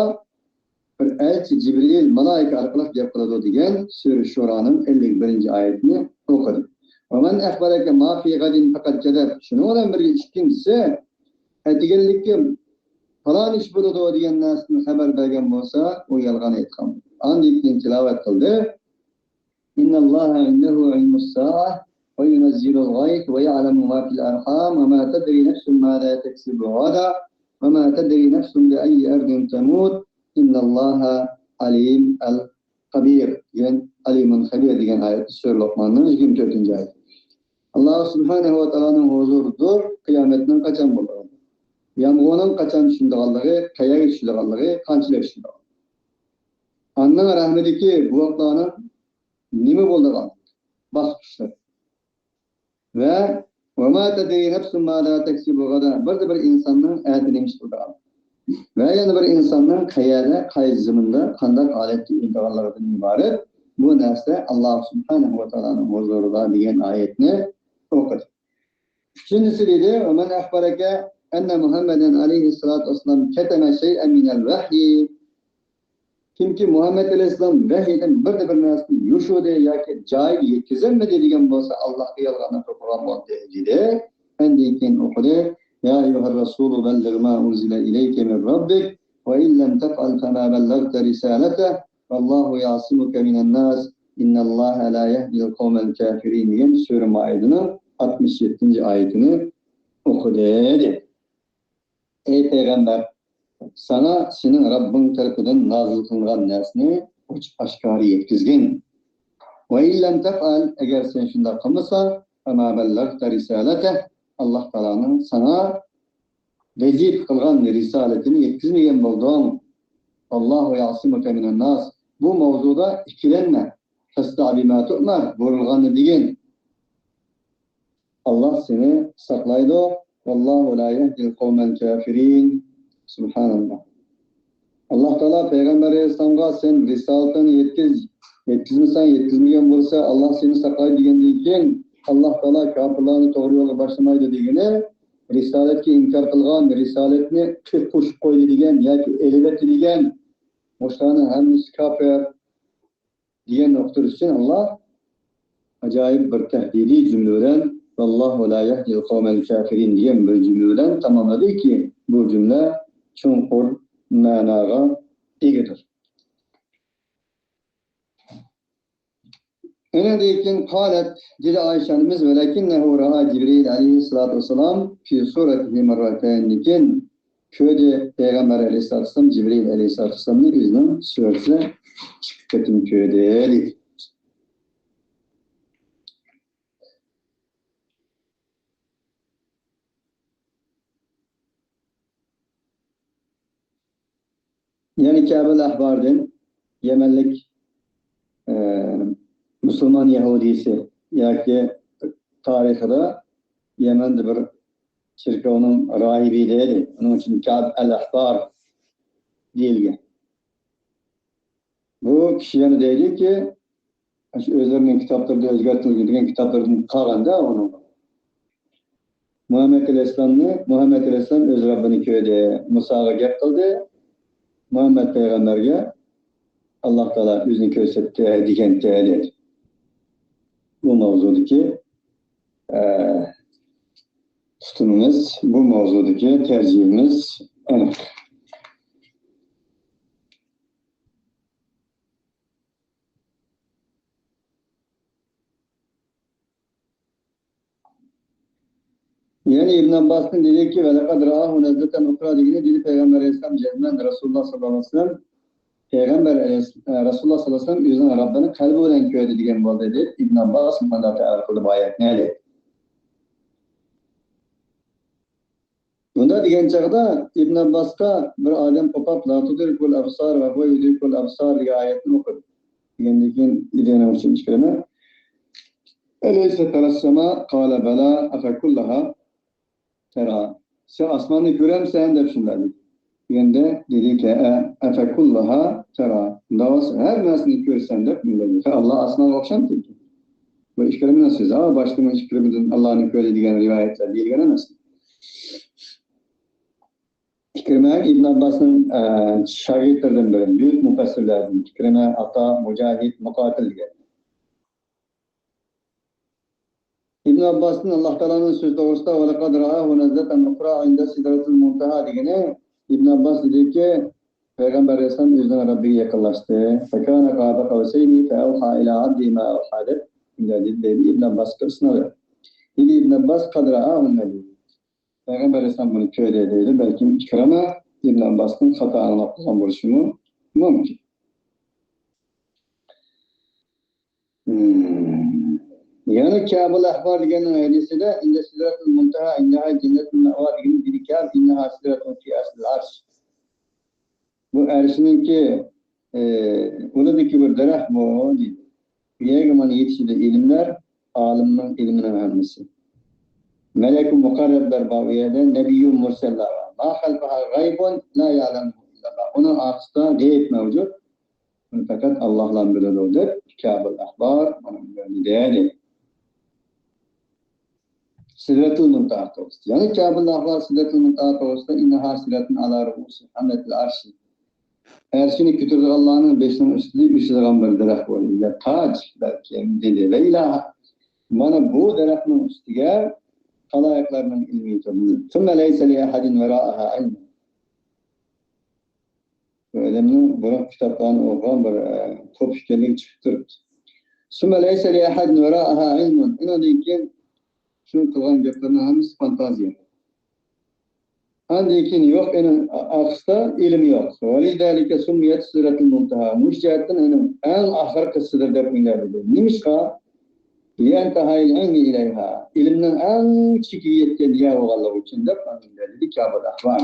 بىر ئەلچى جىبرىل مالايىكە ئارقىلىق گەپ قىلىدۇ دېگەن سۈرە شۇرانىڭ ئەللىك بىرىنچى ئايىتىنى ئوقۇدى. ومن أخبرك ما في غد فقد كذب. شۇنىڭ بىلەن بىرگە ئىككىنچىسى، ئەتىگەنلىككە پالان ئىش بولىدۇ دېگەن نەرسىدىن خەۋەر بەرگەن بولسا، ئۇ يالغان ئېيتقان. ئاندىن كېيىن تىلاۋەت قىلدى. إن الله عنده علم الساعة وينزل الغيث ويعلم ما في الأرحام وما تدري نفس ماذا تكسب غدا وما تدري نفس بأي أرض تموت إن الله عليم خەبىر دېگەن، ئەلىمۇن خەبىر دېگەن ئايەتتە سۈرە لوقماننىڭ يىگىرمە تۆتىنچى ئايىتى. ئاللا سۇبھانەھۇ ۋە تائالانىڭ ھۇزۇرىدۇر، قىيامەتنىڭ قاچان بولىدىغانلىقى، يامغۇرنىڭ قاچان چۈشىدىغانلىقى، قەيەرگە چۈشىدىغانلىقى، قانچىلىك چۈشىدىغانلىقى. ئانىنىڭ رەھمىدىكى بوۋاقلارنىڭ نېمە بولىدىغانلىقى، باسقۇچلىرى. ۋە وما تدري نفس ماذا تكسب غدا. بىردە بىر ئىنساننىڭ ئەتە نېمە ئىش قىلىدىغانلىقى ۋە يەنە بىر ئىنساننىڭ قەيەردە، قايسى زېمىندا، قانداق ھالەتتە ئۆلىدىغانلىقىدىن ئىبارەت. بۇ نەرسە ئاللا سۇبھانەھۇ ۋە تائالانىڭ ھۇزۇرىدا دېگەن ئايەتنى ئوقۇدى. ئۈچىنچىسى دېدى، ومن أخبرك أن محمدا عليه الصلاة والسلام كتم شيئا من الوحي. كىمكى مۇھەممەد ئەلەيھىسسالام ۋەھىيدىن بىردە بىر نەرسىنى يوشۇردى ياكى جايىغا يەتكۈزەلمىدى دېگەن بولسا، ئاللاھقا يالغاننى توقۇغان بولدى، دېدى. ئاندىن كېيىن ئوقۇدى، يا أيها الرسول بلغ ما أنزل إليك من ربك وإن لم تفعل فما بلغت رسالته والله يعصمك من الناس إن الله لا يهدي القوم الكافرين دېگەن سۈرە مائىدىنىڭ ئاتمىش يەتتىنچى ئايىتىنى ئوقۇدى، دېدى. ئەي پەيغەمبەر، ساڭا سېنىڭ رەببىڭ تەرىپىدىن نازىل قىلىنغان نەرسىنى ئوچۇق ئاشكارا يەتكۈزگىن. وإن لم تفعل، ئەگەر سەن شۇنداق قىلمىساڭ، فما بلغت رسالته، ئاللاھ تائالانىڭ ساڭا ۋەزىپە قىلغان رىسالىتىنى يەتكۈزمىگەن بولدۇڭ. والله يعصمك من الناس. بۇ ماۋزۇدا ئىككىلەنمە. فاصدع بما تؤمر، بۇيرۇلغاننى دېگىن. ئاللاھ سېنى ساقلايدۇ. والله لا يهدي القوم الكافرين. سۇبھاناللاھ. ئاللاھ تائالا پەيغەمبەر ئەلەيھىسسالامغا سەن رىسالىتىڭنى يەتكۈز، يەتكۈزمىسەڭ، يەتكۈزمىگەن بولسا، ئاللاھ سېنى ساقلايدۇ دېگەندىن كېيىن، ئاللاھ تائالا كاپىرلارنى توغرا يولغا باشلىمايدۇ دېگىنى، رىسالەتكە ئىنكار قىلغان، رىسالەتنى قوشۇپ قويدى دېگەن ياكى ئېلىۋەتتى دېگەن، مۇشۇلارنىڭ ھەممىسى كاپىر دېگەن نۇقتىدا ئۈچۈن ئاللاھ ئاجايىپ بىر تەھدىدىي جۈملە بىلەن، والله لا يهدي القوم الكافرين دېگەن بىر جۈملە بىلەن تاماملىدىكى، بۇ جۈملە چوڭقۇر مەناغا ئىگىدۇر. ئۇنىڭدىن كېيىن قالەت، دېدى ئائىشە ئانىمىز، ولكنه رأى جبريل عليه الصلاة والسلام في صورته مرتين، لېكىن كۆردى، پەيغەمبەر ئەلەيھىسسالاتۇ ۋەسسالام جىبرىل ئەلەيھىسسالاتۇ ۋەسسالامنى ئۆزىنىڭ سۈرىتىدە ئىككى قېتىم كۆردى، دېدى. يەنى كەبۇل ئەھباردىن يەمەنلىك، ئە، مۇسۇلمان يەھۇدىيسى ياكى تارىخىدا يەمەندە بىر چېركاۋنىڭ راھىبى دەيدۇ. ئۇنىڭ ئۈچۈن كەب ئەل ئەھبار دېيىلگەن. بۇ كىشى يەنە دەيدۇكى، شۇ ئۆزلىرىنىڭ كىتابلىرىدا ئۆزگەرتىلگەن كىتابلىرىدىن قالغاندا ئۇنىڭ. مۇھەممەد ئەلەيھىسسالامنى، مۇھەممەد ئەلەيھىسسالام ئۆز رەببىنى كۆردى، مۇساغا گەپ قىلدى. مۇھەممەد پەيغەمبەرگە ئاللاھ تائالا ئۆزىنى كۆرسەتتى دېگەنتى دەيدۇ. بۇ ماۋزۇدىكى، ئە، تۇتۇمىمىز، بۇ ماۋزۇدىكى تەرجىمىمىز ئېنىق. يەنى ئىبن ئابباستىن دېدىكى، ۋەلەقەد رائاھۇ نەزلەتەن ئۇخرا دېگىنى دېدى پەيغەمبەر ئەلەيھىسسالام جەزمەن رەسۇلۇللاھ ساللاللاھۇ ئەلەيھى ۋەسەللەم، پەيغەمبەر ئەلەيھىس-، ئە، رەسۇلۇللاھ ساللاللاھۇ ئەلەيھى ۋەسەللەم ئۆزىنىڭ رەببىنى قەلبى بىلەن كۆردى دېگەن بولدى دەپ ئىبن ئابباس مۇنداق تەئەۋىل قىلدى بۇ ئايەتنى دەيدۇ. بۇنداق دېگەن چاغدا ئىبن ئابباسقا بىر ئادەم قوپاپ، لا تۇدرىكۇل ئەبسار ۋە ھۇۋە يۇدرىكۇل ئەبسار دېگەن ئايەتنى ئوقۇدى. دېگەندىن كېيىن دېدى ئۇنىڭ ئۈچۈن ئىكرىمە، ئەلەيسە تەرەس سەما؟ قالە بەلا، ئەفەكۇللەھا تەرا؟ سەن ئاسماننى كۆرەمسەن دەپ شۇنداق دېدى. دېگەندە دېدىكى، ئە-، ئەفەكۇللەھا تەرا؟ ئۇنداق بولسا ھەر نەرسىنى كۆرىسەن دەپ مۇنداق دېدى. ئاللا ئاسمانغا ئوخشامدۇ؟ بۇ ئىكرىمىنىڭ سۆزى. ھا، باشتا مۇشۇ ئىكرىمىدىن ئاللانى كۆردى دېگەن رىۋايەتلەر دېيىلگەن ئەمەس. ئىكرىمە ئىبن ئابباسنىڭ، ئە، شاگىرتلىرىدىن بىرى، بۈيۈك مۇپەسسىرلەردىن ئىكرىمە، ئاتا، مۇجاھىد، مۇقاتىل دېگەن. ئىبن ئابباستىن ئاللا تائالانىڭ سۆزى توغرىسىدا، ۋەلەقەد رائاھۇ نەزلەتەن ئۇخرا ئىندە سىدرەتىل مۇنتەھا دېگىنى، ئىبن ئابباس دېدىكى، پەيغەمبەر ئەلەيھىسسالام ئۆزىنىڭ رەببىگە يېقىنلاشتى. فەكانە قابە قەۋسەينى فەئەۋھا ئىلە ئەبدىھى ما ئەۋھا دەپ، شۇنداق دېدى، دەيدۇ ئىبن ئابباسقا ئىسناد. دېدى ئىبن ئابباس، قەد رائاھۇ نەبىيّ. پەيغەمبەر ئەلەيھىسسالام بۇنى كۆردى دەيدۇ. بەلكىم ئىكرىمە ئىبن ئابباستىن خاتا ئاڭلاپ قالغان بولۇشىمۇ مۇمكىن. مم. يەنى كەبۇل ئەھبار دېگەننىڭ ھەدىسىدە، ئىندە سىدرەتۇل مۇنتەھا، ئىندەھا جەننەتۇل مەئۋا دېگىنى دېدى، كەب ئىننەھا سىدرەتۇن فى ئەسلىل ئەرش. بۇ ئەرشنىڭكى، ئى، ئۇلىدىكى بىر دەرەخ بۇ، دېدى. بۇ يەرگە مانا يېتىشىدۇ ئىلىملەر، ئالىمنىڭ ئىلمىنىڭ ھەممىسى. مەلەكۇ مۇقەررەبلەر بار ئۇ يەردە، نەبىييۇ مۇرسەللەر بار. ما خەلفەھا غەيبۇن لا يەئلەمۇھۇ ئىللەللاھ. ئۇنىڭ ئارقىسىدا غەيب مەۋجۇت. بۇنى پەقەت ئاللاھلا بىلىدۇ دەپ، كەبۇل ئەھبار مانا بۇ يەردە دېدى. سىدرەتۇل مۇنتەھا توغرىسىدا. يەنى كەبۇل ئەھبار سىدرەتۇل مۇنتەھا توغرىسىدا، ئىننەھا سىدرەتۇن ئەلا رۇئۇسى ھەملەتىل ئەرش. ئەرشىنى كۆتۈرىدىغانلارنىڭ بېشىنىڭ ئۈستىدە ئۆسىدىغان بىر دەرەخ بولىدۇ. تاج بەلكىم دېدى. ۋە ئىلە، مانا بۇ دەرەخنىڭ ئۈستىگە خالايىقلارنىڭ ئىلمى يېتىدۇ. ثم ليس لأحد وراءها علم. بۇ ئادەمنىڭ بۇرۇنقى كىتابلارنى ئوقۇغان بىر، ئە، توپ ئىكەنلىكى چىقىپ تۇرۇپتۇ. ثم ليس لأحد وراءها علم. ئۇنىڭدىن كېيىن شۇ قىلغان گەپلىرىنىڭ ھەممىسى فانتازىيە. ئاندىن كېيىن يوق، ئېنىڭ ئارقىسىدا ئىلىم يوق. ولذلك سميت سدرة المنتهى. مۇشۇ جەھەتتىن ئېنىڭ ئەڭ ئاخىرقى سىدر دەپ ئويلايدۇ. نېمىشقا؟ لانتهاء العلم إليها. ئىلىمنىڭ ئەڭ چېكىگە يەتكەن يەر بولغانلىقى ئۈچۈن دەپ ئاندىن دېدى كەبۇل ئەھبار.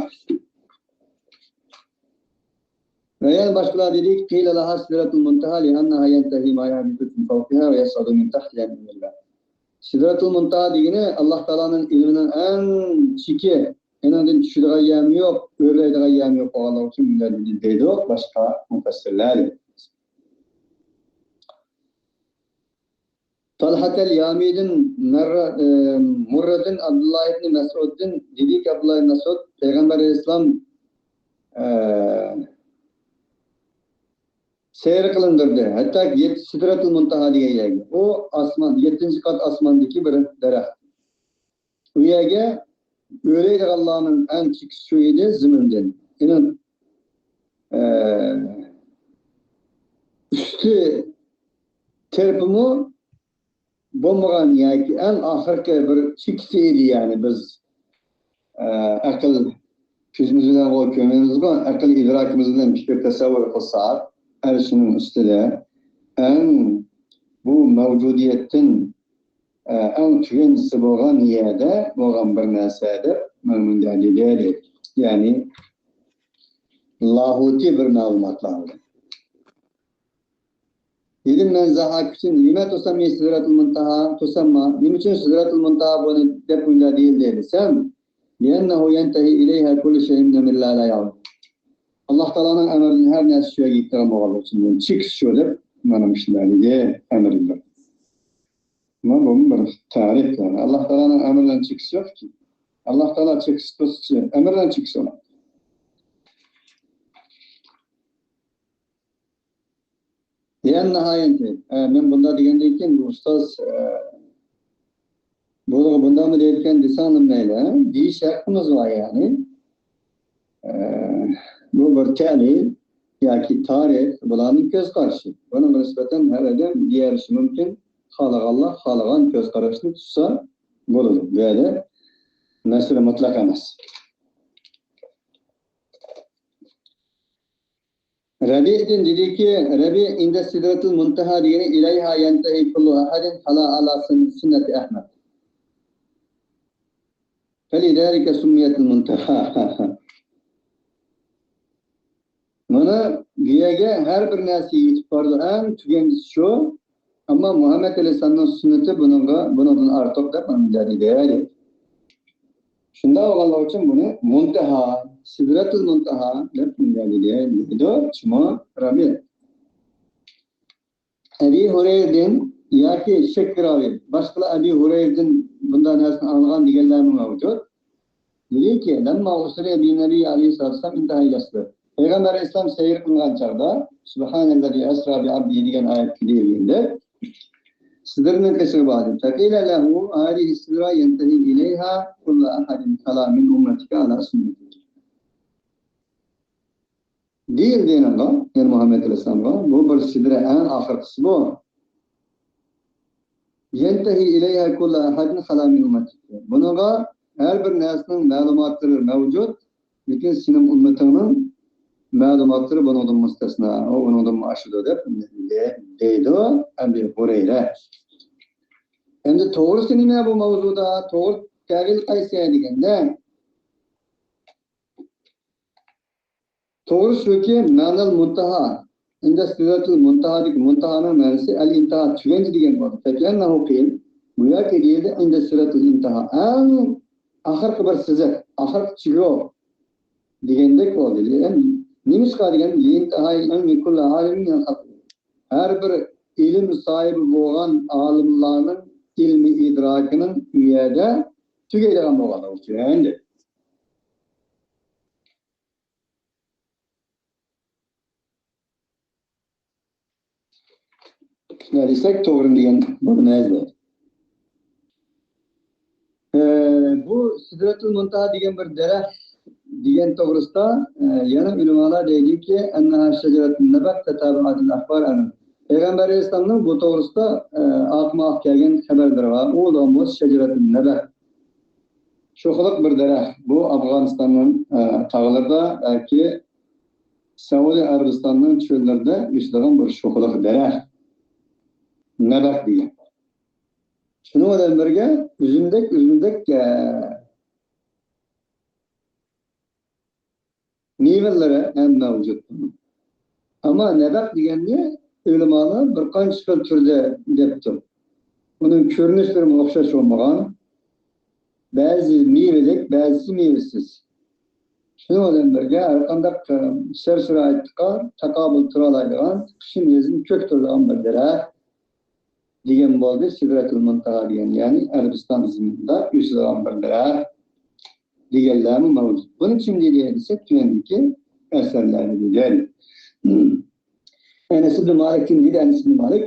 ۋە يەنە باشقىلار دېدى، قيل لها سدرة المنتهى لأنها ينتهي ما يهبط من فوقها ويصعد من تحتها بإذن الله. سدرەتۇل مۇنتەھا دېگىنى ئاللا تائالانىڭ ئىلمىنىڭ ئەڭ چېكى، ئېنىڭدىن چۈشىدىغان يەرمۇ يوق، ئۆرلەيدىغان يەرمۇ يوق بولغانلىقى ئۈچۈن مۇنداق دېدى دەيدۇ باشقا مۇپەسسىرلەر. تالھەتەل يامىدىن مەررە-، ئى، مۇررىدىن ئابدۇللا ئىبنى مەسئۇدتىن دېدىكى، ئابدۇللا ئىبنى مەسئۇد پەيغەمبەر ئەلەيھىسسالام، ئى، سەير قىلىندۇردى. ھەتتا يەت-، سىدرەتۇل مۇنتەھا دېگەن يەرگە. ئۇ ئاسمان، يەتتىنچى قات ئاسماندىكى بىر دەرەخ. ئۇ يەرگە ئۆرلەيدىغانلارنىڭ ئەڭ چېكىسى شۇ ئىدى، زېمىندىن. ئېنىڭ، ئە، ئۈستى تەرىپىمۇ بولمىغان ياكى ئەڭ ئاخىرقى بىر چېكىسى ئىدى، يەنى بىز، ئە، ئەقىل كۆزىمىز بىلەن كۆرمەيمىزغۇ، ئەقىل ئىدراكىمىز بىلەن پىكىر تەسەۋۋۇر قىلساق، ئەرشنىڭ ئۈستىدە ئەڭ بۇ مەۋجۇدىيەتتىن، ئە، ئەڭ تۆۋەنچىسى بولغان يەردە بولغان بىر نەرسە دەپ مەن مۇنداق دېدى، دەيدۇ. يەنى لاھۇتىي بىر مەلۇماتلار. دېدىم مەن زاھاك ئۈچۈن، لما تسمى سدرة المنتهى تسمى؟ نېمە ئۈچۈن سدرەتۇل مۇنتەھا بۇنى دەپ مۇنداق دېيىلدى دېسەم، لأنه ينتهي إليها كل شيء من أمر الله لا يعود. ئاللا تائالانىڭ ئەمرىدىن ھەر نەرسە شۇ يەرگە يېتىدىغان بولغانلىقى ئۈچۈن، چېكىسى شۇ دەپ مانا مۇشۇنداق دېدى ئەمىر ئىبن. مانا بۇمۇ بىر تەرىپ، يەنى ئاللا تائالانىڭ ئەمرىنىڭ چېكىسى يوقكى. ئاللا تائالا چېكىسى تۇرسىچۇ، ئەمرىنىڭ چېكىسى بار. بىئەننەھا يەنتەھى. ئە، مەن بۇنداق دېگەندىن كېيىن، ئۇستاز، ئە، بۇلارغا بۇنداقمۇ دەيدىكەن دېسەڭلار مەيلى، ھە؟ دېيىش ھەققىمىز بار، يەنى. ئە، بۇ بىر تەلىل ياكى تارىخ، بۇلارنىڭ كۆز قارىشى. بۇنىڭغا نىسبەتەن ھەر ئادەم دېيەلىشى مۇمكىن. خالىغانلار خالىغان كۆز قاراشنى تۇتسا بولىدۇ. بۇ يەردە مەسىلە مۇتلەق ئەمەس. رەبىئدىن دېدىكى، رەبىئ ئىندە سىدرەتىل مۇنتەھا دېگىنى، ئىلەيھا يەنتەھى كۇللۇ ئەھەدىن خالا ئالا سۈن-، سۈننەتى ئەھمەد. فلذلك سميت المنتهى. مانا بۇ يەرگە ھەر بىر نەرسە يېتىپ بارىدۇ، ئەڭ تۈگەنگۈسى شۇ. ئەمما مۇھەممەد ئەلەيھىسسالامنىڭ سۈننىتى بۇنىڭغا، بۇنىڭدىن ئارتۇق دەپ مۇنداق دېدى. شۇنداق بولغانلىقى ئۈچۈن بۇنى مۇنتەھا، سىدرەتۇل مۇنتەھا دەپ مۇنداق دېدى، دەيدۇ شۇمۇ رەبىئ. ئەبى ھۇرەيرىدىن ياكى شەككە راۋى، باشقىلار ئەبى ھۇرەيرىدىن بۇنداق نەرسىنى ئاڭلىغان دېگەنلەرمۇ مەۋجۇت. دېدىكى، لەمما ئۇسرىيە بىننەبىي ئەلەيھىسسالام ئىنتەھا ئىلەس سىدر. پەيغەمبەر ئەلەيھىسسالام سەير قىلغان چاغدا، سۇبھانەللەزى ئەسرا بىئەبدىھى دېگەن ئايەت كېلىۋېرىندى. سىدرنىڭ قېشىغا باردى. فەقىلە لەھۇ ھازىھى سىدرا يەنتەھى ئىلەيھا كۇللۇ ئەھەدىن خالا مىن ئۇممەتىكە ئالا سۈننەتىكە. دېيىلدى ئۇنىڭغا، يەنى مۇھەممەد ئەلەيھىسسالامغا، بۇ بىر سىدرە، ئەڭ ئاخىرقىسى بۇ. يەنتەھى ئىلەيھا كۇللۇ ئەھەدىن خالا مىن ئۇممەتىكە. بۇنىڭغا ھەر بىر نەرسىنىڭ مەلۇماتلىرى مەۋجۇت، لېكىن سېنىڭ ئۈممىتىڭنىڭ مەلۇماتلىرى بۇنىڭدىن مۇستەسنا، ئۇ ئۇنىڭدىن ئاشىدۇ دەپ دەيدۇ ئەبى ھۇرەيرە. ئەمدى توغرىسى نېمە بۇ ماۋزۇدا؟ توغرا تەۋىل قايسى دېگەندە، توغرىسى شۇكى، مەنەل مۇنتەھا، ئىندە سىدرەتۇل مۇنتەھادىكى مۇنتەھانىڭ مەنىسى ئەل ئىنتىھا، تۈگەندى دېگەن بولدى. فەكەننەھۇ قىل، گوياكى دېيىلدى، ئىندە سىدرەتۇل ئىنتىھا، ئەڭ ئاخىرقى بىر سىزىق، ئاخىرقى چېگرا دېگەندەك بولدى. يەنى نېمىشقا دېگەن، لىنتىھاي ئىلمى كۇللى ئالىمىن مىنەل خەلق. ھەر بىر ئىلىم ساھىبى بولغان ئالىملارنىڭ ئىلمىي ئىدراكىنىڭ ئۇ يەردە تۈگەيدىغان بولغانلىقى ئۈچۈن. شۇنداق دېسەك توغرا دېگەن بولىمىز. ئە، بۇ سىدرەتۇل مۇنتەھا دېگەن بىر دەرەخ دېگەن توغرىسىدا، ئە، يەنە ئۆلىمالار دەيدۇكى، ئەننەھا شەجەرەتۇن نەبەت تەتابەئەتۇل ئەخبار ئەنھۇ. پەيغەمبەر ئەلەيھىسسالامنىڭ بۇ توغرىسىدا، ئە، ئارقىمۇ ئارقا كەلگەن خەۋەرلىرى بار. ئۇ بولغان بولسا شەجەرەتۇن نەبەت. شوخلۇق بىر دەرەخ. بۇ ئافغانىستاننىڭ، ئە، تاغلىرىدا ياكى سەئۇدى ئەرەبىستاننىڭ چۆللىرىدە ئۆسىدىغان بىر شوخلۇق دەرەخ. نەبەت دېگەن. شۇنىڭ بىلەن بىرگە ئۈزۈمدەك، ئۈزۈمدەك، ئە، مېۋىلىرى ھەم مەۋجۇت. ئەمما نەبەت دېگەننى ئۆلىمالار بىر قانچە خىل تۈردە دەپتۇ. ئۇنىڭ كۆرۈنۈشلىرىمۇ ئوخشاش بولمىغان. بەزى مېۋىلىك، بەزىسى مېۋىسىز. شۇنىڭ بىلەن بىرگە، ھەرقانداق، ئە، شەرت-شارائىتقا تاقابىل تۇرالايدىغان، قىشمۇ يازمۇ كۆك تۇرىدىغان بىر دەرەخ دېگەن بولدى. سىدرەتۇل مۇنتەھا دېگەن، يەنى ئەرەبىستان زېمىنىدا ئۆسىدىغان بىر دەرەخ دېگەنلەرمۇ مەۋجۇت. بۇنى كىم دېدى دېسەك، تۆۋەندىكى ئەسەرلەردە دېدى. ئەنەس ئىبنى مالىكتىن دېدى، ئەنەس ئىبنى مالىك،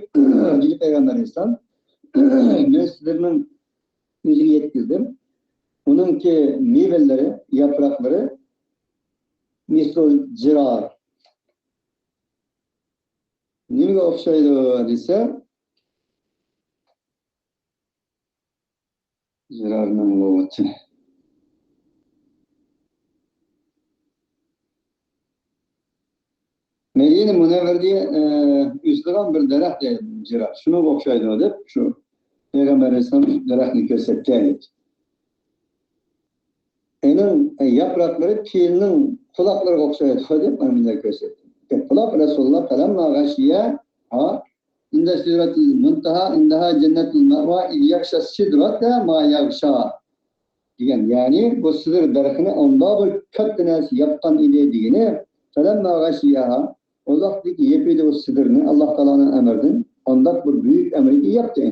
دېدى پەيغەمبەر ئەلەيھىسسالام، مەن سىدرنىڭ ئۆزىگە يەتكۈزدۈم. ئۇنىڭكى مېۋىلىرى، ياپراقلىرى مىسلۇل جىرار. نېمىگە ئوخشايدۇ دېسە، جىرارنىڭ لۇغىتى. مەدىنە مۇنەۋۋەردە، ئە، ئۆسىدىغان بىر دەرەخ دەيدۇ، جىرار. شۇنىڭغا ئوخشايدۇ دەپ، شۇ پەيغەمبەر ئەلەيھىسسالام دەرەخنى كۆرسەتكەن. ئۇنىڭ، ئە، ياپراقلىرى پىلنىڭ قۇلاقلىرىغا ئوخشايدۇ دەپ، مانا بۇنداق كۆرسەتتى. قۇلاق رەسۇلۇللا فەلەمما غەشىيە، ھا، ئىندە سىدرەتىل مۇنتەھا، ئىندەھا جەننەتۇل مەئۋا، ئىز يەغشا سىدرەتە ما يەغشا. دېگەن، يەنى بۇ سىدىر دەرىخىنى ئۇنداق بىر كاتتا نەرسە ياپقان ئىدى دېگىنى، فەلەمما غەشىيەھا، ئۇ ۋاقىتتىكى يېپىدۇ سىدىرنى ئاللا تائالانىڭ ئەمرىدىن، ئانداق بىر بۈيۈك ئەمرىگە ياپتى.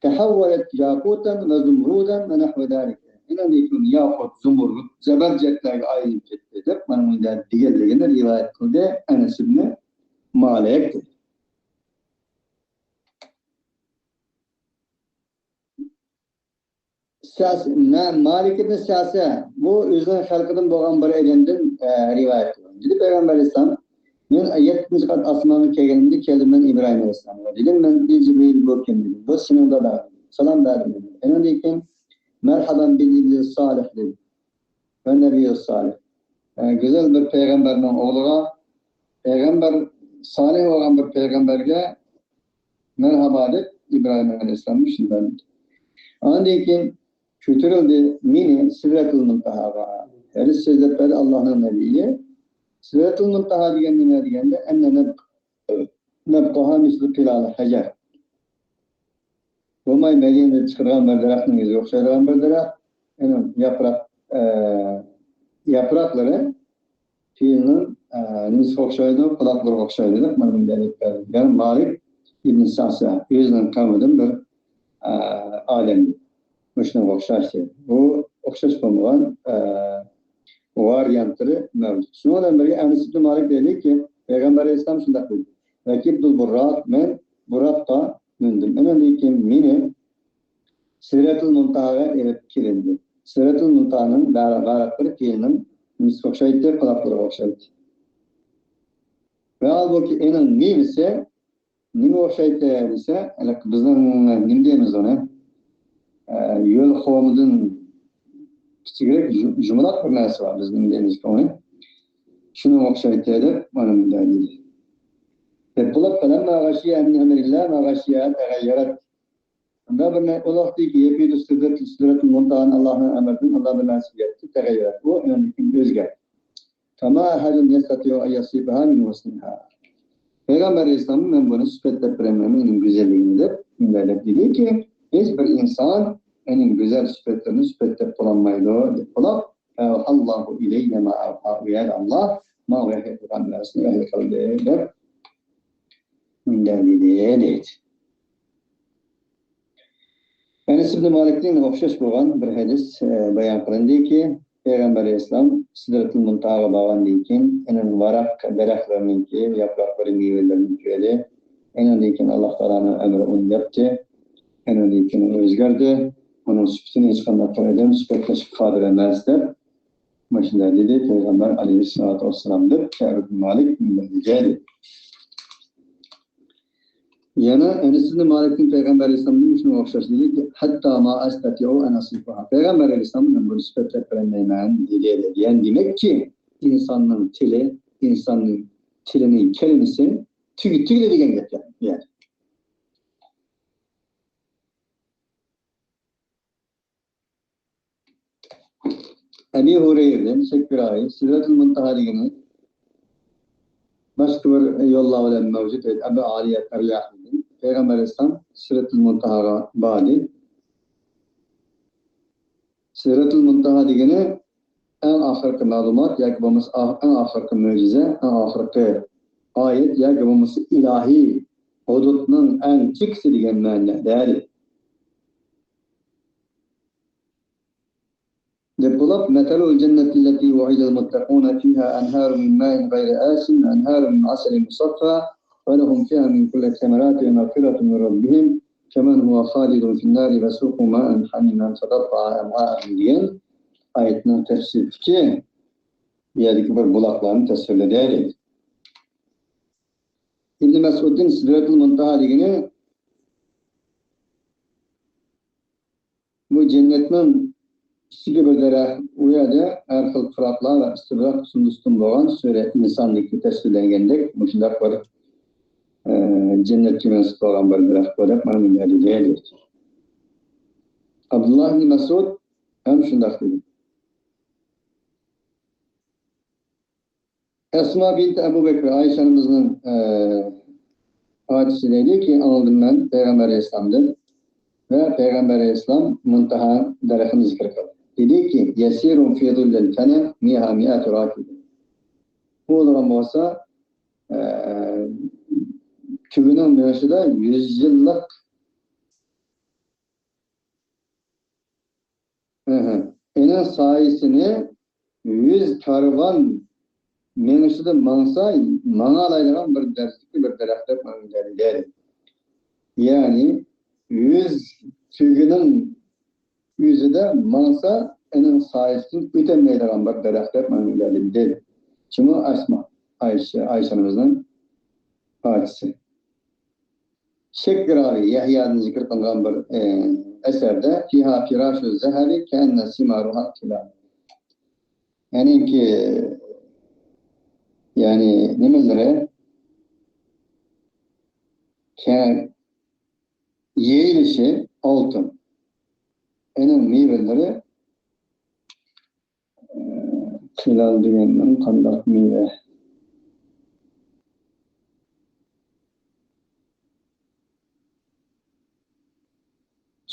تەھەۋۋەلەت ياقۇتەن ۋە زۇمرۇدەن ۋە نەھۋە زالىكە. ئۇنىڭدىن كېيىن ياقۇت، زۇمرۇد، زەبەرجەتلەرگە ئايلىنىپ كەتتى دەپ، مانا بۇنداق دېگەنلىكىنى رىۋايەت قىلدى ئەنەس ئىبنى مالىك. سەس-، مە-، مالىك ئىبن سەسە، بۇ ئۆزىنىڭ خەلقىدىن بولغان بىر ئادەمدىن، ئە، رىۋايەت قىلغان. دېدى پەيغەمبەر ئەلەيھىسسالام، مەن يەتتىنچى قات ئاسمانغا كەلگىنىمدە كەلدىم مەن ئىبراھىم ئەلەيھىسسالامغا. دېدىم، مەن جىبرىل، بۇ كىم؟ دېدى، بۇ سېنىڭ داداڭ. سالام بەردىم. ئۇنىڭدىن كېيىن، مەرھابا بىل ئىبنى سالىھ دېدى. ۋە نەبىيۇ سالىھ. ئە، گۈزەل بىر پەيغەمبەرنىڭ ئوغلىغا، پەيغەمبەر، سالىھ بولغان بىر پەيغەمبەرگە مەرھابا دەپ ئىبراھىم ئەلەيھىسسالام شۇنداق دېدى. ئاندىن كېيىن كۆتۈرۈلدى مېنى سىدرەتۇل مۇنتاھاغا. ھەدىس سۆزلەپ بەردى ئاللاھنىڭ نەبىيى. سىدرەتۇل مۇنتاھا دېگەن نېمە دېگەندە، ئەننە نەب-، نەبقۇھا مىسلۇ پىلال ھەجەر. بولماي مەدىنىدە چىقىدىغان بىر دەرەخنىڭ يۈزىگە ئوخشايدىغان بىر دەرەخ. ئۇنىڭ ياپراق، ئە، ياپراقلىرى پىلنىڭ، ئە، نېمىسىگە ئوخشايدۇ؟ قۇلاقلىرىغا ئوخشايدۇ دەپ مانا بۇنداق دەپ بەردى. يەنى مالىك ئىبن سەسە ئۆزىنىڭ قەۋمىدىن بىر، ئە، ئادەم. مۇشۇنىڭغا ئوخشاش دەيدۇ. بۇ ئوخشاش بولمىغان، ئە، ۋارىيانتلىرى مەۋجۇت. شۇنىڭ بىلەن بىرگە ئەنەس ئىبن مالىك دەيدۇكى، پەيغەمبەر ئەلەيھىسسالام شۇنداق دېدى. رەكىبتۇل بۇراق، مەن بۇراققا مىندىم. ئۇنىڭدىن كېيىن مېنى سىدرەتۇل مۇنتاھاغا ئېلىپ كېلىندى. سىدرەتۇل مۇنتاھانىڭ ۋارا-، ۋاراقلىرى پىلنىڭ نېمىسىگە ئوخشايتتى؟ قۇلاقلىرىغا ئوخشايتتى. ۋە ھالبۇكى ئېنىڭ مېۋىسى نېمىگە ئوخشايتتى دېسە، ھېلىقى بىزنىڭ نېمە دەيمىز ئۇنى؟ ئە، يۆل خورمىدىن كىچىكرەك يۇ-، يۇمىلاق بىر نەرسە بار، بىز نېمە دەيمىزكى ئۇنى؟ شۇنىڭغا ئوخشايتتى دەپ مانا مۇنداق دېدى. دەپ بولۇپ، فلما غشيها من أمر الله ما غشيها تغيرت. شۇنداق بىر نە-، ئۇ ۋاقىتتىكى يەتتى سىدرەت-، سىدرەتۇل مۇنتاھانى ئاللاھنىڭ ئەمرىدىن، ئاللا بىر نەرسە يەتتى، تەغەييەرەت. ئۇ ئۆزگەردى. فما أحد يستطيع أن يصفها من حسنها. پەيغەمبەر ئەلەيھىسسالام مەن بۇنى سۈپەتلەپ بېرەلمەيمەن، ئۇنىڭ گۈزەللىكىنى دەپ، مۇنداق دەپ دېدىكى، ھېچ بىر ئىنسان ئۇنىڭ گۈزەل سۈپەتلىرىنى سۈپەتلەپ بولالمايدۇ، دەپ بولۇپ، أوحى الله إلي ما أوحى، ئۇ يەردە ئاللا ماڭا ۋەھىي قىلغان نەرسىنى ۋەھىي قىلدى، دەپ مۇنداق دېدى، دەيدۇ. ئەنەس ئىبنى مالىكتىن ئوخشاش بولغان بىر ھەدىس، ئە، بايان قىلىندىكى، پەيغەمبەر ئەلەيھىسسالام سىدرەتۇل مۇنتاھاغا بارغاندىن كېيىن، ئۇنىڭ ۋاراق دەرەخلىرىنىڭكى ياپراقلىرى، مېۋىلىرىنى كۆردى. ئۇنىڭدىن كېيىن ئاللا تائالانىڭ ئەمرى ئۇنى ياپتى. ئۇنىڭدىن كېيىن ئۇ ئۆزگەردى. ئۇنىڭ سۈپىتىنى ھېچقانداق بىر ئادەم سۈپەتلەشكە قادىر ئەمەس، دەپ مۇشۇنداق دېدى پەيغەمبەر ئەلەيھىسسالاتۇ ۋەسسالام، دەپ كەئب ئىبن مالىك مۇنداق دېدى. يەنە ئەنەس ئىبن مالىكتىن پەيغەمبەر ئەلەيھىسسالامدىن شۇنىڭغا ئوخشاش دېدىكى، حتى ما أستطيع أن أصفها. پەيغەمبەر ئەلەيھىسسالام مەن بۇنى سۈپەتلەپ بېرەلمەيمەن دېدى. يەنى دېمەككى، ئىنساننىڭ تىلى، ئىنساننىڭ تىلىنىڭ كەلىمىسى تۈگە-، تۈگىدى دېگەن گەپ يەنى. ئەبى ھۇرەيرىدىن، شەككىرايى، سىدرەتۇل مۇنتاھا دېگىنى باشقا بىر يوللار بىلەن مەۋجۇت ئىدى. ئەبى ئالىيە تەرياھىدىن پەيغەمبەر ئەلەيھىسسالام سىدرەتۇل مۇنتاھاغا باردى. سىدرەتۇل مۇنتاھا دېگىنى ئەڭ ئاخىرقى مەلۇمات ياكى بولمىسا ئا-، ئەڭ ئاخىرقى مۆجىزە، ئەڭ ئاخىرقى ئايەت ياكى بولمىسا ئىلاھىي ھۇدۇدنىڭ ئەڭ چېكىسى دېگەن مەنىدە. دەپ بولۇپ، مثل الجنة التي وعد المتقون فيها أنهار من ماء غير آسن وأنهار من عسل مصفى ولهم فيها من كل الثمرات ومغفرة من ربهم كمن هو خالد في النار وسقوا ماء حميما فقطع أمعاءهم دېگەن ئايەتنىڭ تەپسىرىدىكى بۇ يەردىكى بىر بۇلاقلارنى تەسۋىرلىدى. ئىبن مەسئۇدتىن سىدرەتۇل مۇنتاھا دېگىنى بۇ جەننەتنىڭ ئىچىدىكى بىر دەرەخ، ئۇ يەردە ھەر خىل پۇراقلار ۋە ئىستىبراق سۇندۇستىن بولغان سۈرە ئىنساندىكى تەسۋىرلەنگەندەك مۇشۇنداق بىر، ئە، جەننەتكە مەنسۇپ بولغان بىر دەرەخ بۇ دەپ مانا مۇنداق دېدى. ئابدۇللا ئىبن مەسئۇد ھەم شۇنداق دېدى. ئەسما بىنت ئەبۇ بەكر، ئائىشە ئانىمىزنىڭ، ئە، ئاچىسى دەيدۇكى، ئاڭلىدىم مەن پەيغەمبەر ئەلەيھىسسالامدىن ۋە پەيغەمبەر ئەلەيھىسسالام مۇنتاھا دەرىخىنى زىكىر قىلدى. دېدىكى، يسير في ظل الكنف مائة راكب. ئۇ بولغان بولسا، ئە، تۆگىنىڭ مېڭىشىدا يۈز يىللىق ئەھە. ئېنىڭ سايىسىنى يۈز كارۋان مېڭىشىدا ماڭسا، ماڭالايدىغان بىر دەرىجىدىكى بىر دەرەخ دەپ مانا دەيدۇ. يەنى يۈز تۆگىنىڭ يۈزىدە ماڭسا، ئۇنىڭ سايىسىدىن ئۆتەلمەيدىغان بىر دەرەخ دەپ مانا مۇنداق دېدى. شۇمۇ ئەسما، ئايشە، ئايشە ئانىمىزنىڭ پاكىسى. شەكراۋى يەھيادىن زىكىر قىلغان بىر، ئە، ئەسەردە، فىھا فىراشۇ زەھەبى كەئەننە سىمارۇھا تىلال. يەنىكى، يەنى نېمىلىرى؟ كە-، يېيىلىشى ئالتۇن. ئۇنىڭ مېۋىلىرى، ئە، تىلال دېگەننىڭ قانداق مېۋە؟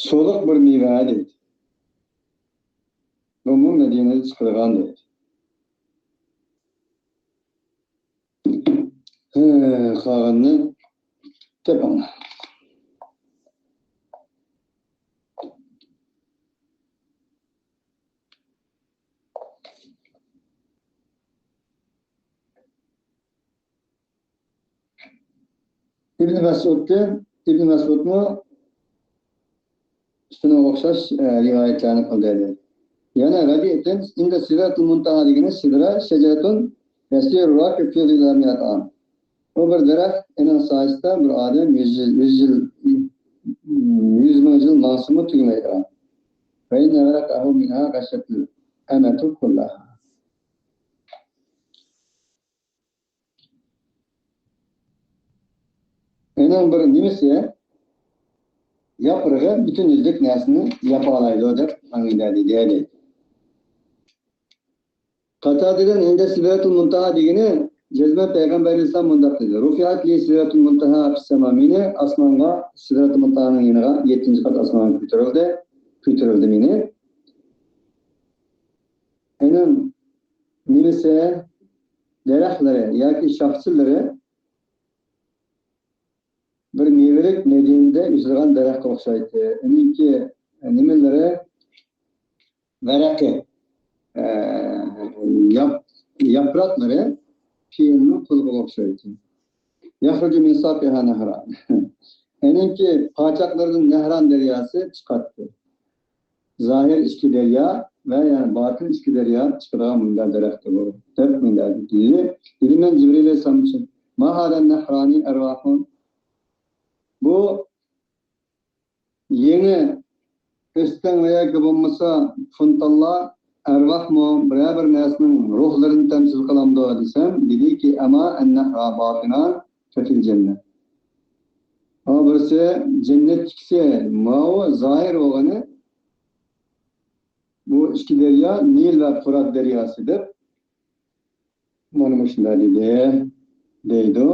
سۇلۇق بىر مېۋە دەيدۇ. بۇمۇ مەدىنىدە چىقىدىغان دەيدۇ. ھە، قالغىنىنى تېپىڭلار. ئىبن مەسئۇدتىن، ئىبن مەسئۇدمۇ شۇنىڭغا ئوخشاش، ئە، رىۋايەتلەرنى قىلدى. يەنە رەبىئەتتىن، ئىندە سىدرەتۇل مۇنتەھا دېگىنى سىدرە، شەجەرەتۇن يەسىرۇ راكىب فى زىللىھا مىئەتە ئام. ئۇ بىر دەرەخ، ئۇنىڭ سايىسىدا بىر ئادەم يۈز يىل، يۈز يىل، يۈز مىڭ يىل ماڭسىمۇ تۈگىمەيدىغان. فە ئىننە ۋەرەقەھۇ مىنھا غەشەتىل ئەمەتۇ كۇللەھا. ئۇنىڭ بىر نېمىسى، ياپرىقى پۈتۈن يۈزلۈك نەرسىنى ياپالايدۇ دەپ ئاڭلىدى دېدى. قاتادىدىن ئىندە سىدرەتۇل مۇنتەھا دېگىنى جەزمەن پەيغەمبەر ئەلەيھىسسالام مۇنداق دېدى. رۇفىئەت لى سىدرەتۇل مۇنتەھا فىسسەما، مېنى ئاسمانغا سىدرەتۇل مۇنتەھانىڭ يېنىغا يەتتىنچى قات ئاسمانغا كۆتۈرۈلدى، كۆتۈرۈلدى مېنى. ئۇنىڭ نېمىسى، دەرەخلىرى ياكى شاخچىلىرى بىر مېۋىلىك مەدىنىدە ئۆسىدىغان دەرەخكە ئوخشايتتى. ئۇنىڭكى نېمىلىرى، ۋەرەقى، ئە، ياپ-، ياپراقلىرى پىيالىنىڭ قۇلىقىغا ئوخشايتتى. يەخرۇجۇ مىن ساقىھا نەھران. ئۇنىڭكى پاچاقلىرىدىن نەھران دەرياسى چىقاتتى. زاھىر ئىچكى دەريا ۋە يەنى باتىن ئىچكى دەريا چىقىدىغان مۇنداق دەرەختۇر بۇ، دەپ مۇنداق دېدى. دېدىم مەن جىبرىل ئەلەيھىسسالام ئۈچۈن، ما ھازا نەھرانى ئەرۋاھۇن؟ بۇ يېڭى ئۆستەڭ ۋە ياكى بولمىسا فونتانلار ئەرۋاھمۇ، بىرەر بىر نەرسىنىڭ روھلىرىنى تەمسىل قىلامدۇ دېسەم، دېدىكى، ئەما ئەننەھرا باتىنان فەفىل جەننە. ئا، بىرسى جەننەتتىكىسى ماۋۇ زاھىر بولغىنى، بۇ ئىككى دەريا، نىل ۋە پۇرات دەرياسى دەپ، مانا مۇشۇنداق دېدى، دەيدۇ،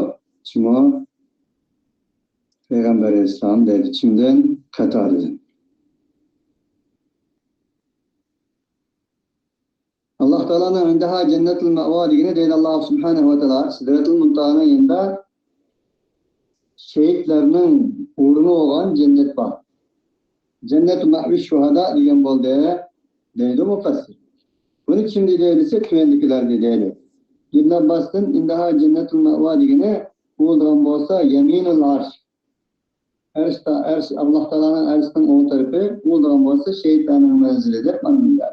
شۇمۇ پەيغەمبەر ئەلەيھىسسالام دەيدۇ، چىمدىن قەتادىدىن. ئاللاھ تائالانىڭ ئىندەھا جەننەتۇل مەئۋا دېگىنى دەيدۇ، ئاللاھ سۇبھانەھۇ ۋە تائالا سىدرەتۇل مۇنتاھانىڭ يېنىدا شېھىتلەرنىڭ ئورنى بولغان جەننەت بار. جەننەتۇ مەئۋى شۇھادا دېگەن بولدى، دەيدۇ مۇپەسسىر. بۇنى كىم دېدى دېسە، تۆۋەندىكىلەر دېدى. ئىبن ئابباستىن ئىندەھا جەننەتۇل مەئۋا دېگىنى ئۇ بولىدىغان بولسا، يەمىنۇل ئەرش. ئەرش تا-، ئەرش، ئاللاھ تائالانىڭ ئەرشىنىڭ ئوڭ تەرىپى، ئۇ بولىدىغان بولسا شېھىتلەرنىڭ مەنزىلى دەپ مانا دېدى.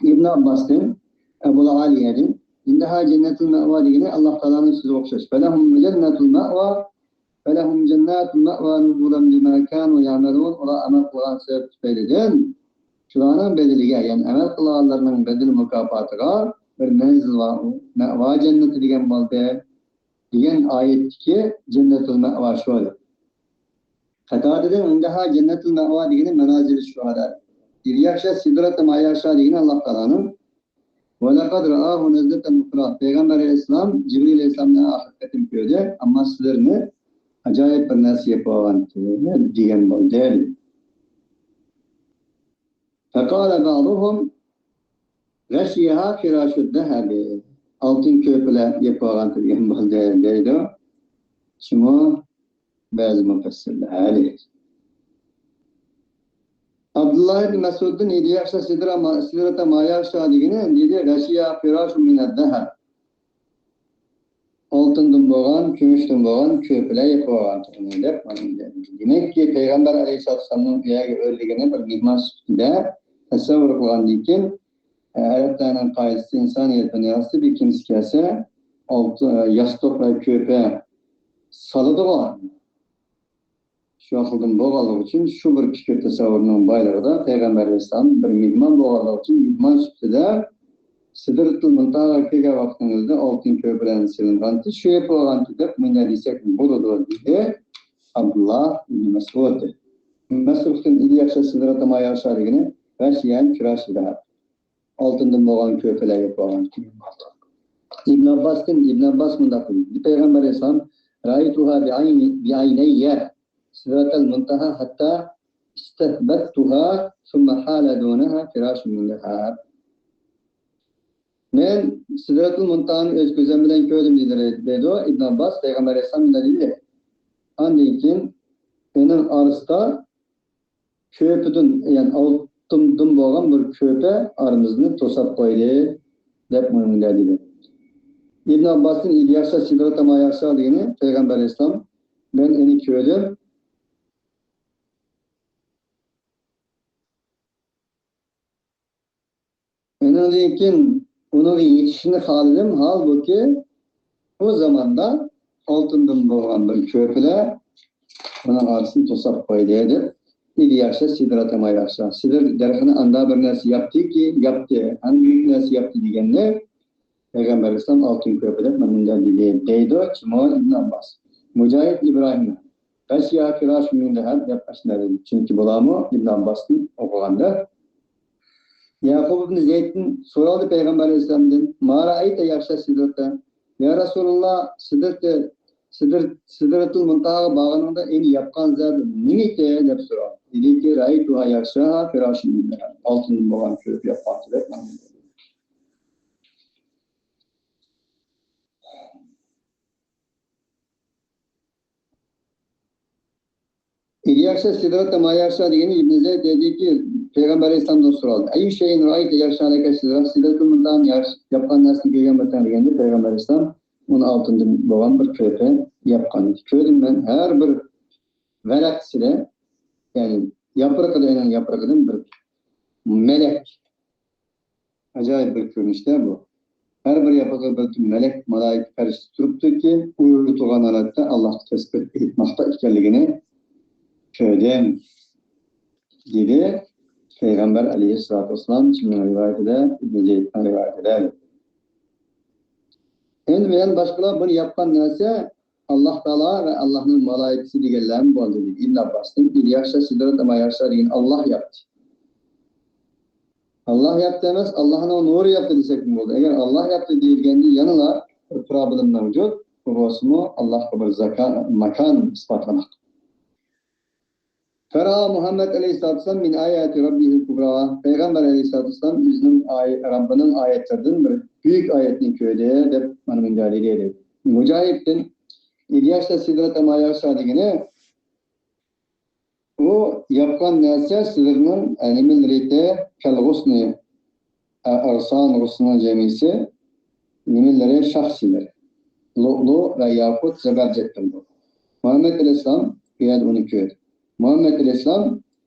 ئىبن ئابباستىن، ئەبۇل ئالىيەدىن، ئىندەھا جەننەتۇل مەئۋا دېگىنى ئاللاھ تائالانىڭ سۆزىگە ئوخشاش. فەلەھۇم جەننەتۇل مەئۋا، فەلەھۇم جەننەتۇل مەئۋا نۇزۇلەن بىما كانۇ يەئمەلۇن. ئۇلار ئەمەل قىلغان سەۋەب تۈپەيلىدىن شۇلارنىڭ بەدىلىگە، يەنى ئەمەل قىلغانلىرىنىڭ بەدىل مۇكاپاتىغا بىر مەنزىل بار. ئۇ مەئۋا جەننىتى دېگەن بولدى. دېگەن ئايەتتىكى جەننەتۇل مەئۋا شۇ. قەتادىدىن ئىندەھا جەننەتۇل مەئۋا دېگىنى مەنازىلۇ شۇھادا. ئىز يەغشا سىدرەتە ما يەغشا دېگىنى ئاللاھ تائالانىڭ ۋە لەقەد رەئاھۇ نەزلەتەن ئۇخرا. پەيغەمبەر ئەلەيھىسسالام جىبرىل ئەلەيھىسسالامنى ئاخىرقى قېتىم كۆردى، ئەمما سىدرنى ئاجايىپ بىر نەرسە يېپىۋالغانتى دېگەن بولدى. فەقالە بەئزۇھۇم غەشىيەھا فىراشۇ زەھەبى. ئالتۇن كۆپۈكلەر يېپىۋالغانتى دېگەن بولدى دەيدۇ. شۇمۇ بەزى مۇپەسسىرلەر. ئابدۇللا ئىبن مەسئۇدتىن دېدى، يەغشا سىدرە ما-، سىدرەتە ما يەغشا دېگىنى، دېدى، غەشىيە فىراشۇ مىنەز زەھەب. ئالتۇندىن بولغان، كۈمۈشتىن بولغان كۆپىلەر يېپىۋالغان تۇغنى دەپ، دېمەككى، پەيغەمبەر ئەلەيھىسسالامنىڭ ئۇ يەرگە ئۆرلىگىنى بىر مېھمان سۈپىتىدە تەسەۋۋۇر قىلغاندىن كېيىن، ئەرەبلەرنىڭ قائىدىسى، ئىنسان يېتىنى ياسىتىپ، بىر كىمسە كەلسە، ئالتۇن، ياستۇق ۋە كۆپە سالىدىغۇ. شۇ ئەقىلدىن بولغانلىقى ئۈچۈن، شۇ بىر پىكىر تەسەۋۋۇرنىڭ بايلىقىدا پەيغەمبەر ئەلەيھىسسالام بىر مېھمان بولغانلىقى ئۈچۈن، مېھمان سۈپىتىدە سىدرىتۇل مۇنتاھاغا كەلگەن ۋاقتىڭىزدا ئالتۇن كۆپە بىلەن سېلىنغانتى، شۇ يېپىۋالغانتى دەپ مۇنداق دېسەك بولىدۇ، دېدى ئابدۇللا ئىبنى مەسئۇد. مەسئۇدتىن ئىلى يەغشە سىدرەتە ما يەغشا دېگىنى ۋەھشىيەن كۈراش ئىدى. ئالتۇندىن بولغان كۆپىلەر يېپىۋالغان. ئىبن ئابباستىن، ئىبن ئابباس مۇنداق دېدى، پەيغەمبەر ئەلەيھىسسالام، رەئەيتۇھا بىئەينى، بىئەينەييە سىدرەتەل مۇنتەھا ھەتتا ئىستەھبەتتۇھا سۇممە ھالە دۇنەھا فىراشۇن مىن زەھەب. مەن سىدرەتۇل مۇنتەھانى ئۆز كۆزۈم بىلەن كۆردۈم، دېدى، دەيدۇ ئىبن ئابباس، پەيغەمبەر ئەلەيھىسسالام مۇنداق دېدى. ئاندىن كېيىن ئۇنىڭ ئارىسىدا كۆپىدىن، يەنى ئالتۇندىن بولغان بىر كۆپە ئارىمىزنى توساپ قويدى، دەپ مۇنداق دېدى. ئىبن ئابباستىن ئىلى يەغشا سىدرەتە ما يەغشا دېگىنى پەيغەمبەر ئەلەيھىسسالام، مەن ئۇنى كۆردۈم. ئۇنىڭدىن كېيىن ئۇنىڭغا يېتىشىنى خالىدىم، ھالبۇكى، ئۇ زاماندا ئالتۇندىن بولغان بىر كۆپىلەر ئۇنىڭ ئارىسىنى توساپ قويدى، دەپ، ئىلى يەغشا سىدرەتە ما يەغشا. سىدر دەرىخىنى ئاندا بىر نەرسە ياپتىكى، ياپتى، ھەم بۈيۈك نەرسە ياپتى دېگەندە، پەيغەمبەر ئەلەيھىسسالام ئالتۇن كۆپە دەپ مانا مۇنداق دېدى، دەيدۇ جۇمھۇر ئىبن ئابباس. مۇجاھىد ئىبراھىم، غەشىيە فىراشۇن مىن زەھەب دەپ ئاشۇنداق دېدى. چۈنكى بۇلارمۇ ئىبن ئابباستىن ئوقۇغاندا. يەقۇب ئىبن زەيدتىن سورالدى پەيغەمبەر ئەلەيھىسسالامدىن، ما رەئەيتە يەغشا سىدرەتە؟ يا رەسۇلاللا، سىدرەتە، سىدر-، سىدرەتۇل مۇنتاھاغا بارغىنىڭدا ئۇنى ياپقان زادى نېمىكەن؟ دەپ سورىدى. دېدىكى، رەئەيتۇھا يەغشاھا فىراشۇن مىن زەھەب. ئالتۇندىن بولغان كۆپە ياپقانتى دەپ. ئىلى يەغشا سىدرەتە ما يەغشا دېگەندە ئىبن زەيد دەيدىكى، پەيغەمبەر ئەلەيھىسسالامدىن سورالدى. ئەييۇ شەيئىن رەئەيتە يەغشا لەكە سىدرە، سىدرەتۇل مۇنتاھانى ياغش-، ياپقان نەرسىنى كۆرگەنمىسەن دېگەندە، پەيغەمبەر ئەلەيھىسسالام ئۇنى ئالتۇندىن بولغان بىر كۆپە ياپقان. كۆردۈم مەن ھەر بىر ۋەرەقىسىدە، يەنى ياپرىقىدا، ئۇنىڭ ياپرىقىدىن بىر مەلەك، ئاجايىپ بىر كۆرۈنۈشتە بۇ. ھەر بىر ياپرىقىدا بىر مەلەك، مالائىكە، پەرىشتە تۇرۇپتۇكى، ئۇيغۇر تۇرغان ھالەتتە ئاللاھقا تەسبىھ ئېيتماقتا ئىكەنلىكىنى كۆردۈم، دېدى پەيغەمبەر ئەلەيھىسسالاتۇ ۋەسسالام. كىمنىڭ رىۋايىتىدە؟ ئىبن زەيدنىڭ رىۋايىتىدە. ئەمدى مەن باشقىلار بۇنى ياپقان نەرسە ئاللاھ تائالا ۋە ئاللاھنىڭ مالائىكىسى دېگەنلەرمۇ بولدى، دېدى ئىبن ئابباستىن. ئىلى يەغشا سىدرەتە ما يەغشا دېگەن ئاللاھ ياپتى. ئاللاھ ياپتى ئەمەس، ئاللاھنىڭ نۇرى ياپتى دېسەكمۇ بولىدۇ. ئەگەر ئاللاھ ياپتى دېيىلگەندە يەنىلا بىر پروبلېم مەۋجۇت. بۇ بولسىمۇ ئاللاھقا بىر زاكا-، ماكان ئىسپاتلىماق. فەرا مۇھەممەد ئەلەيھىسسالاتۇ ۋەسسالام مىن ئاياتى رەببىھىل كۇبرا. پەيغەمبەر ئەلەيھىسسالاتۇ ۋەسسالام ئۆزىنىڭ ئاي-، رەببىنىڭ ئايەتلىرىدىن بىر بۈيۈك ئايەتنى كۆردى دەپ مانا مۇنداق دېدى. مۇجاھىدتىن ئىلى يەغشا سىدرەتە ما يەغشا دېگىنى، ئۇ ياپقان نەرسە سىدرنىڭ، ئە، نېمىلىرى، كەلغۇسنى، ئە، ئەغسان، غۇسنىنىڭ جەمئىسى، نېمىلىرى، شاخسىلىرى، لۇئلۇ ۋە ياقۇت، زەبەرجەتتىن بولغان. مۇھەممەد ئەلەيھىسسالام بۇ يەردە ئۇنى كۆردى. مۇھەممەد ئەلەيھىسسالام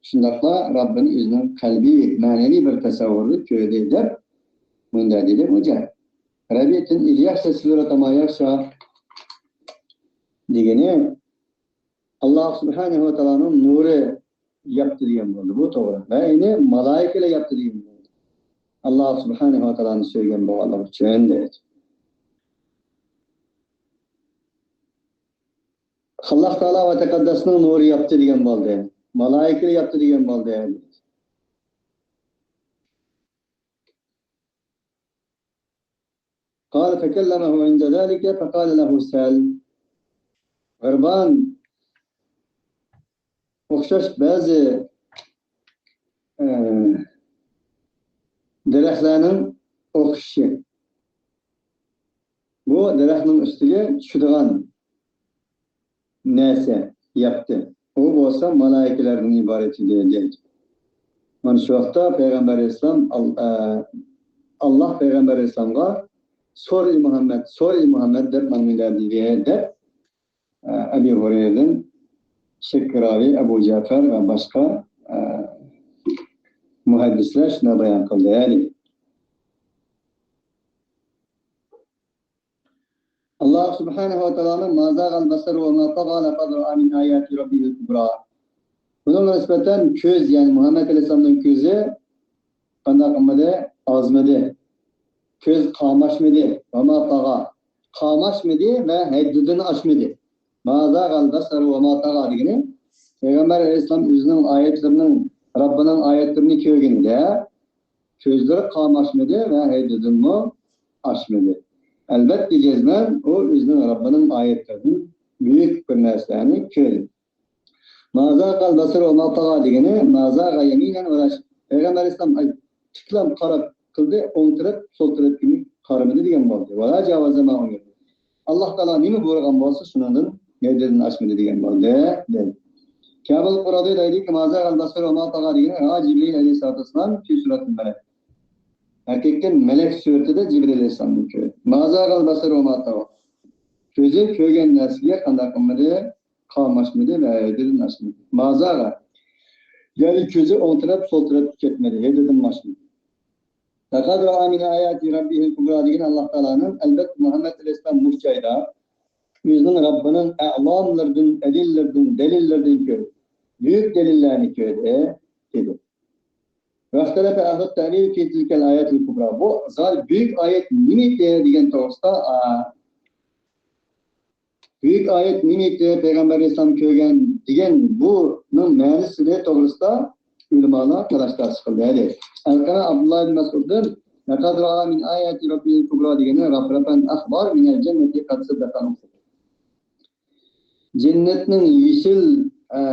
شۇنداقلا رەببىنى ئۆزىنىڭ قەلبىي، مەنىۋى بىر تەسەۋۋۇرىدا كۆردى دەپ مۇنداق دېدى مۇجاھىد. رەبىتىن ئىلى يەغشا سىدرەتە ما يەغشا. دېگىنى، ئاللاھ سۇبھانەھۇ ۋە تائالانىڭ نۇرى ياپتى دېگەن بولدى. بۇ توغرا. ۋە يەنى مالائىكىلەر ياپتى دېگەن بولدى. ئاللاھ سۇبھانەھۇ ۋە تائالانى سۆيگەن بولغانلىقى ئۈچۈن دەيدۇ. ئاللاھ تائالا ۋە تەقەددەسنىڭ نۇرى ياپتى دېگەن بولدى. مالائىكىلەر ياپتى دېگەن بولدى. قال فكلمه عند ذلك فقال له سل. غىربان ئوخشاش بەزى، ئە، دەرەخلەرنىڭ ئوخشىشى. بۇ دەرەخنىڭ ئۈستىگە چۈشىدىغان نەرسە ياپتى. ئۇ بولسا مالائىكىلەردىن ئىبارەت ئىدى، دەيدۇ. مانا شۇ ۋاقىتتا پەيغەمبەر ئەلەيھىسسالام، ئال-، ئە، ئاللاھ پەيغەمبەر ئەلەيھىسسالامغا «سور، ئى مۇھەممەد، سور، ئى مۇھەممەد» دەپ ماڭا مۇنداق دېدى دەپ، ئە، ئەبى ھۇرەيرىدىن شەككىراۋى ئەبۇ جەفەر ۋە باشقا، ئە، مۇھەددىسلەر شۇنداق بايان قىلدى، دېدى. ئاللاھ سۇبھانەھۇ ۋە تائالانىڭ «ما زاغەل بەسەرۇ ۋە ما تاغا لەقەد رەئا مىن ئاياتى رەببىھىل كۇبرا». بۇنىڭغا نىسبەتەن كۆز، يەنى مۇھەممەد ئەلەيھىسسالامنىڭ كۆزى قانداق قىلمىدى؟ ئازمىدى. كۆز قاماشمىدى. «ۋە ما تاغا». قاماشمىدى ۋە ھەددىدىن ئاشمىدى. «ما زاغەل بەسەرۇ ۋە ما تاغا» دېگىنى، پەيغەمبەر ئەلەيھىسسالام ئۆزىنىڭ ئايەتلىرىنىڭ، رەببىنىڭ ئايەتلىرىنى كۆرگىنىدە، كۆزلىرى قاماشمىدى ۋە ھەددىدىنمۇ ئاشمىدى. ئەلۋەتتە، جەزمەن ئۇ ئۆزىنىڭ رەببىنىڭ ئايەتلىرىدىن بۈيۈك بىر نەرسىلەرنى كۆردى. «ما زاغەل بەسەرۇ ۋە ما تاغا» دېگىنى، «ما زاغە يەمىنەن ۋە لا ش-»، پەيغەمبەر ئەلەيھىسسالام، ئاي، تىكلەپ قاراپ قىلدى، ئوڭ تەرەپ، سول تەرەپكە قارىمىدى دېگەن بولدى. «ۋە لا جاۋەزە ما ئۇمر». ئاللاھ تائالا نېمە بۇيرۇغان بولسا، شۇنىڭدىن ھەددىدىن ئاشمىدى دېگەن بولدى، دېدى. كەبۇل قۇرادى دەيدىكى، «ما زاغەل بەسەرۇ ۋە ما تاغا» دېگىنى، ھا، جىبرىئىل ئەلەيھىسسالاتۇ ۋەسسالام، فى سۇرەتىل مەلەك. ھەقىقەتەن مەلەك سۈرىتىدە جىبرىئىل ئەلەيھىسسالامنى كۆردى. «ما زاغەل بەسەرۇ ۋە ما تاغا». كۆزى كۆرگەن نەرسىگە قانداق قىلمىدى؟ قاماشمىدى ۋە ھەددىدىن ئاشمىدى. «ما زاغە». يەنى كۆزى ئوڭ تەرەپ، سول تەرەپكە كەتمىدى، ھەددىدىن ئاشمىدى. «لەقەد رەئا مىن ئاياتى رەببىھىل كۇبرا» دېگەن ئاللاھ تائالانىڭ، ئەلۋەتتە، مۇھەممەد ئەلەيھىسسالام مۇشۇ جايدا ئۆزىنىڭ رەببىنىڭ ئەلاملىرىدىن، دەلىللىرىدىن، دەلىللىرىدىن كۆردى. بۈيۈك دەلىللەرنى كۆردى، دېدى. «ۋەختەلەفە ئەھلۇت تەئۋىل فى تىلكەل ئاياتىل كۇبرا». بۇ زادى بۈيۈك ئايەت نېمە ئىدى دېگەن توغرىسىدا، ئا، بۈيۈك ئايەت نېمە ئىدى؟ پەيغەمبەر ئەلەيھىسسالام كۆرگەن دېگەن بۇنىڭ مەنىسى توغرىسىدا ئۆلىمالار تالاش-تارتىش قىلدى، دېدى. ئەلقەمە ئابدۇللا ئىبن مەسئۇدتىن «لەقەد رەئا مىن ئاياتى رەببىھىل كۇبرا» دېگەننى «رەفرەفەن ئەخبار مىنەل جەننەتى قەد سەددەقەل ئۇفۇق». جەننەتنىڭ يېشىل، ئە،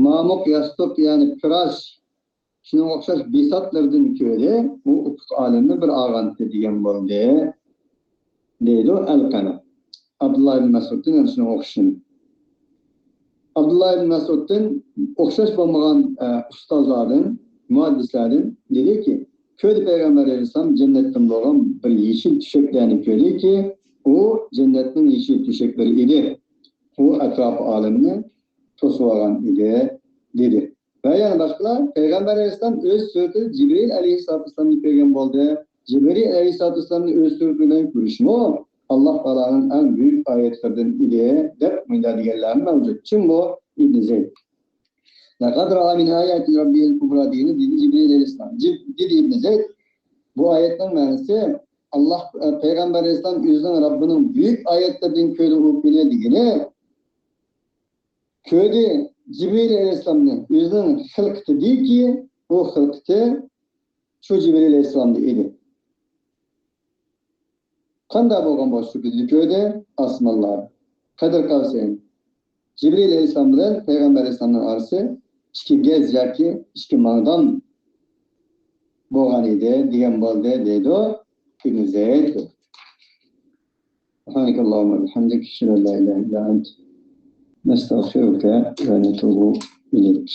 مامۇق ياستۇق، يەنى پىراش، شۇنىڭغا ئوخشاش بىساتلىرىدىن كۆردى، ئۇ ئۇپۇق ئالەمنى بىر ئالغانتى دېگەن بولدى، دەيدۇ ئەلقەمە. ئابدۇللا ئىبن مەسئۇدتىن ھەم شۇنىڭغا ئوخشىشىنى. ئابدۇللا ئىبن مەسئۇدتىن ئوخشاش بولمىغان، ئە، ئۇستازلاردىن، مۇھەددىسلەردىن دېدىكى، كۆردى پەيغەمبەر ئەلەيھىسسالام جەننەتتىن بولغان بىر يېشىل تۆشەكلەرنى كۆردىكى، ئۇ جەننەتنىڭ يېشىل تۆشەكلىرى ئىدى. ئۇ ئەتراپى ئالەمنى توسۇۋالغان ئىدى، دېدى. ۋە يەنە باشقىلار، پەيغەمبەر ئەلەيھىسسالام ئۆز سۈرىتىدە جىبرىئىل ئەلەيھىسسالاتۇ ۋەسسالامنى كۆرگەن بولدى. جىبرىئىل ئەلەيھىسسالاتۇ ۋەسسالامنى ئۆز سۈرىتى بىلەن كۆرۈشمۇ ئاللاھ تائالانىڭ ئەڭ بۈيۈك ئايەتلىرىدىن ئىدى، دەپ مۇنداق دېگەنلەرمۇ مەۋجۇت. كىم بۇ؟ ئىبن زەيد. «لەقەد رەئا مىن ئاياتى رەببىھىل كۇبرا» دېگىنى، دېدى جىبرىئىل ئەلەيھىسسالام. جىب-، دېدى ئىبن زەيد، بۇ ئايەتنىڭ مەنىسى، ئاللاھ، پەيغەمبەر ئەلەيھىسسالام ئۆزىنىڭ رەببىنىڭ بۈيۈك ئايەتلىرىدىن كۆردى ئۇ كۈنى دېگىنى، كۆردى جىبرىئىل ئەلەيھىسسالامنى ئۆزىنىڭ خىلقىتىدىكى، ئۇ خىلقىتى شۇ جىبرىئىل ئەلەيھىسسالامدا ئىدى. قانداق بولغان بولسا شۇ كۈندە كۆردى؟ ئاسمانلار. قەدىر قەۋسەين. جىبرىئىل ئەلەيھىسسالام بىلەن پەيغەمبەر ئەلەيھىسسالامنىڭ ئارىسى ئىككى گەز ياكى ئىككى ماڭدام بولغان ئىدى دېگەن بولدى، دەيدۇ ئىبن زەيد. سبحانك اللهم وبحمدك، أشهد أن لا إله إلا أنت، نستغفرك ونتوب إليك.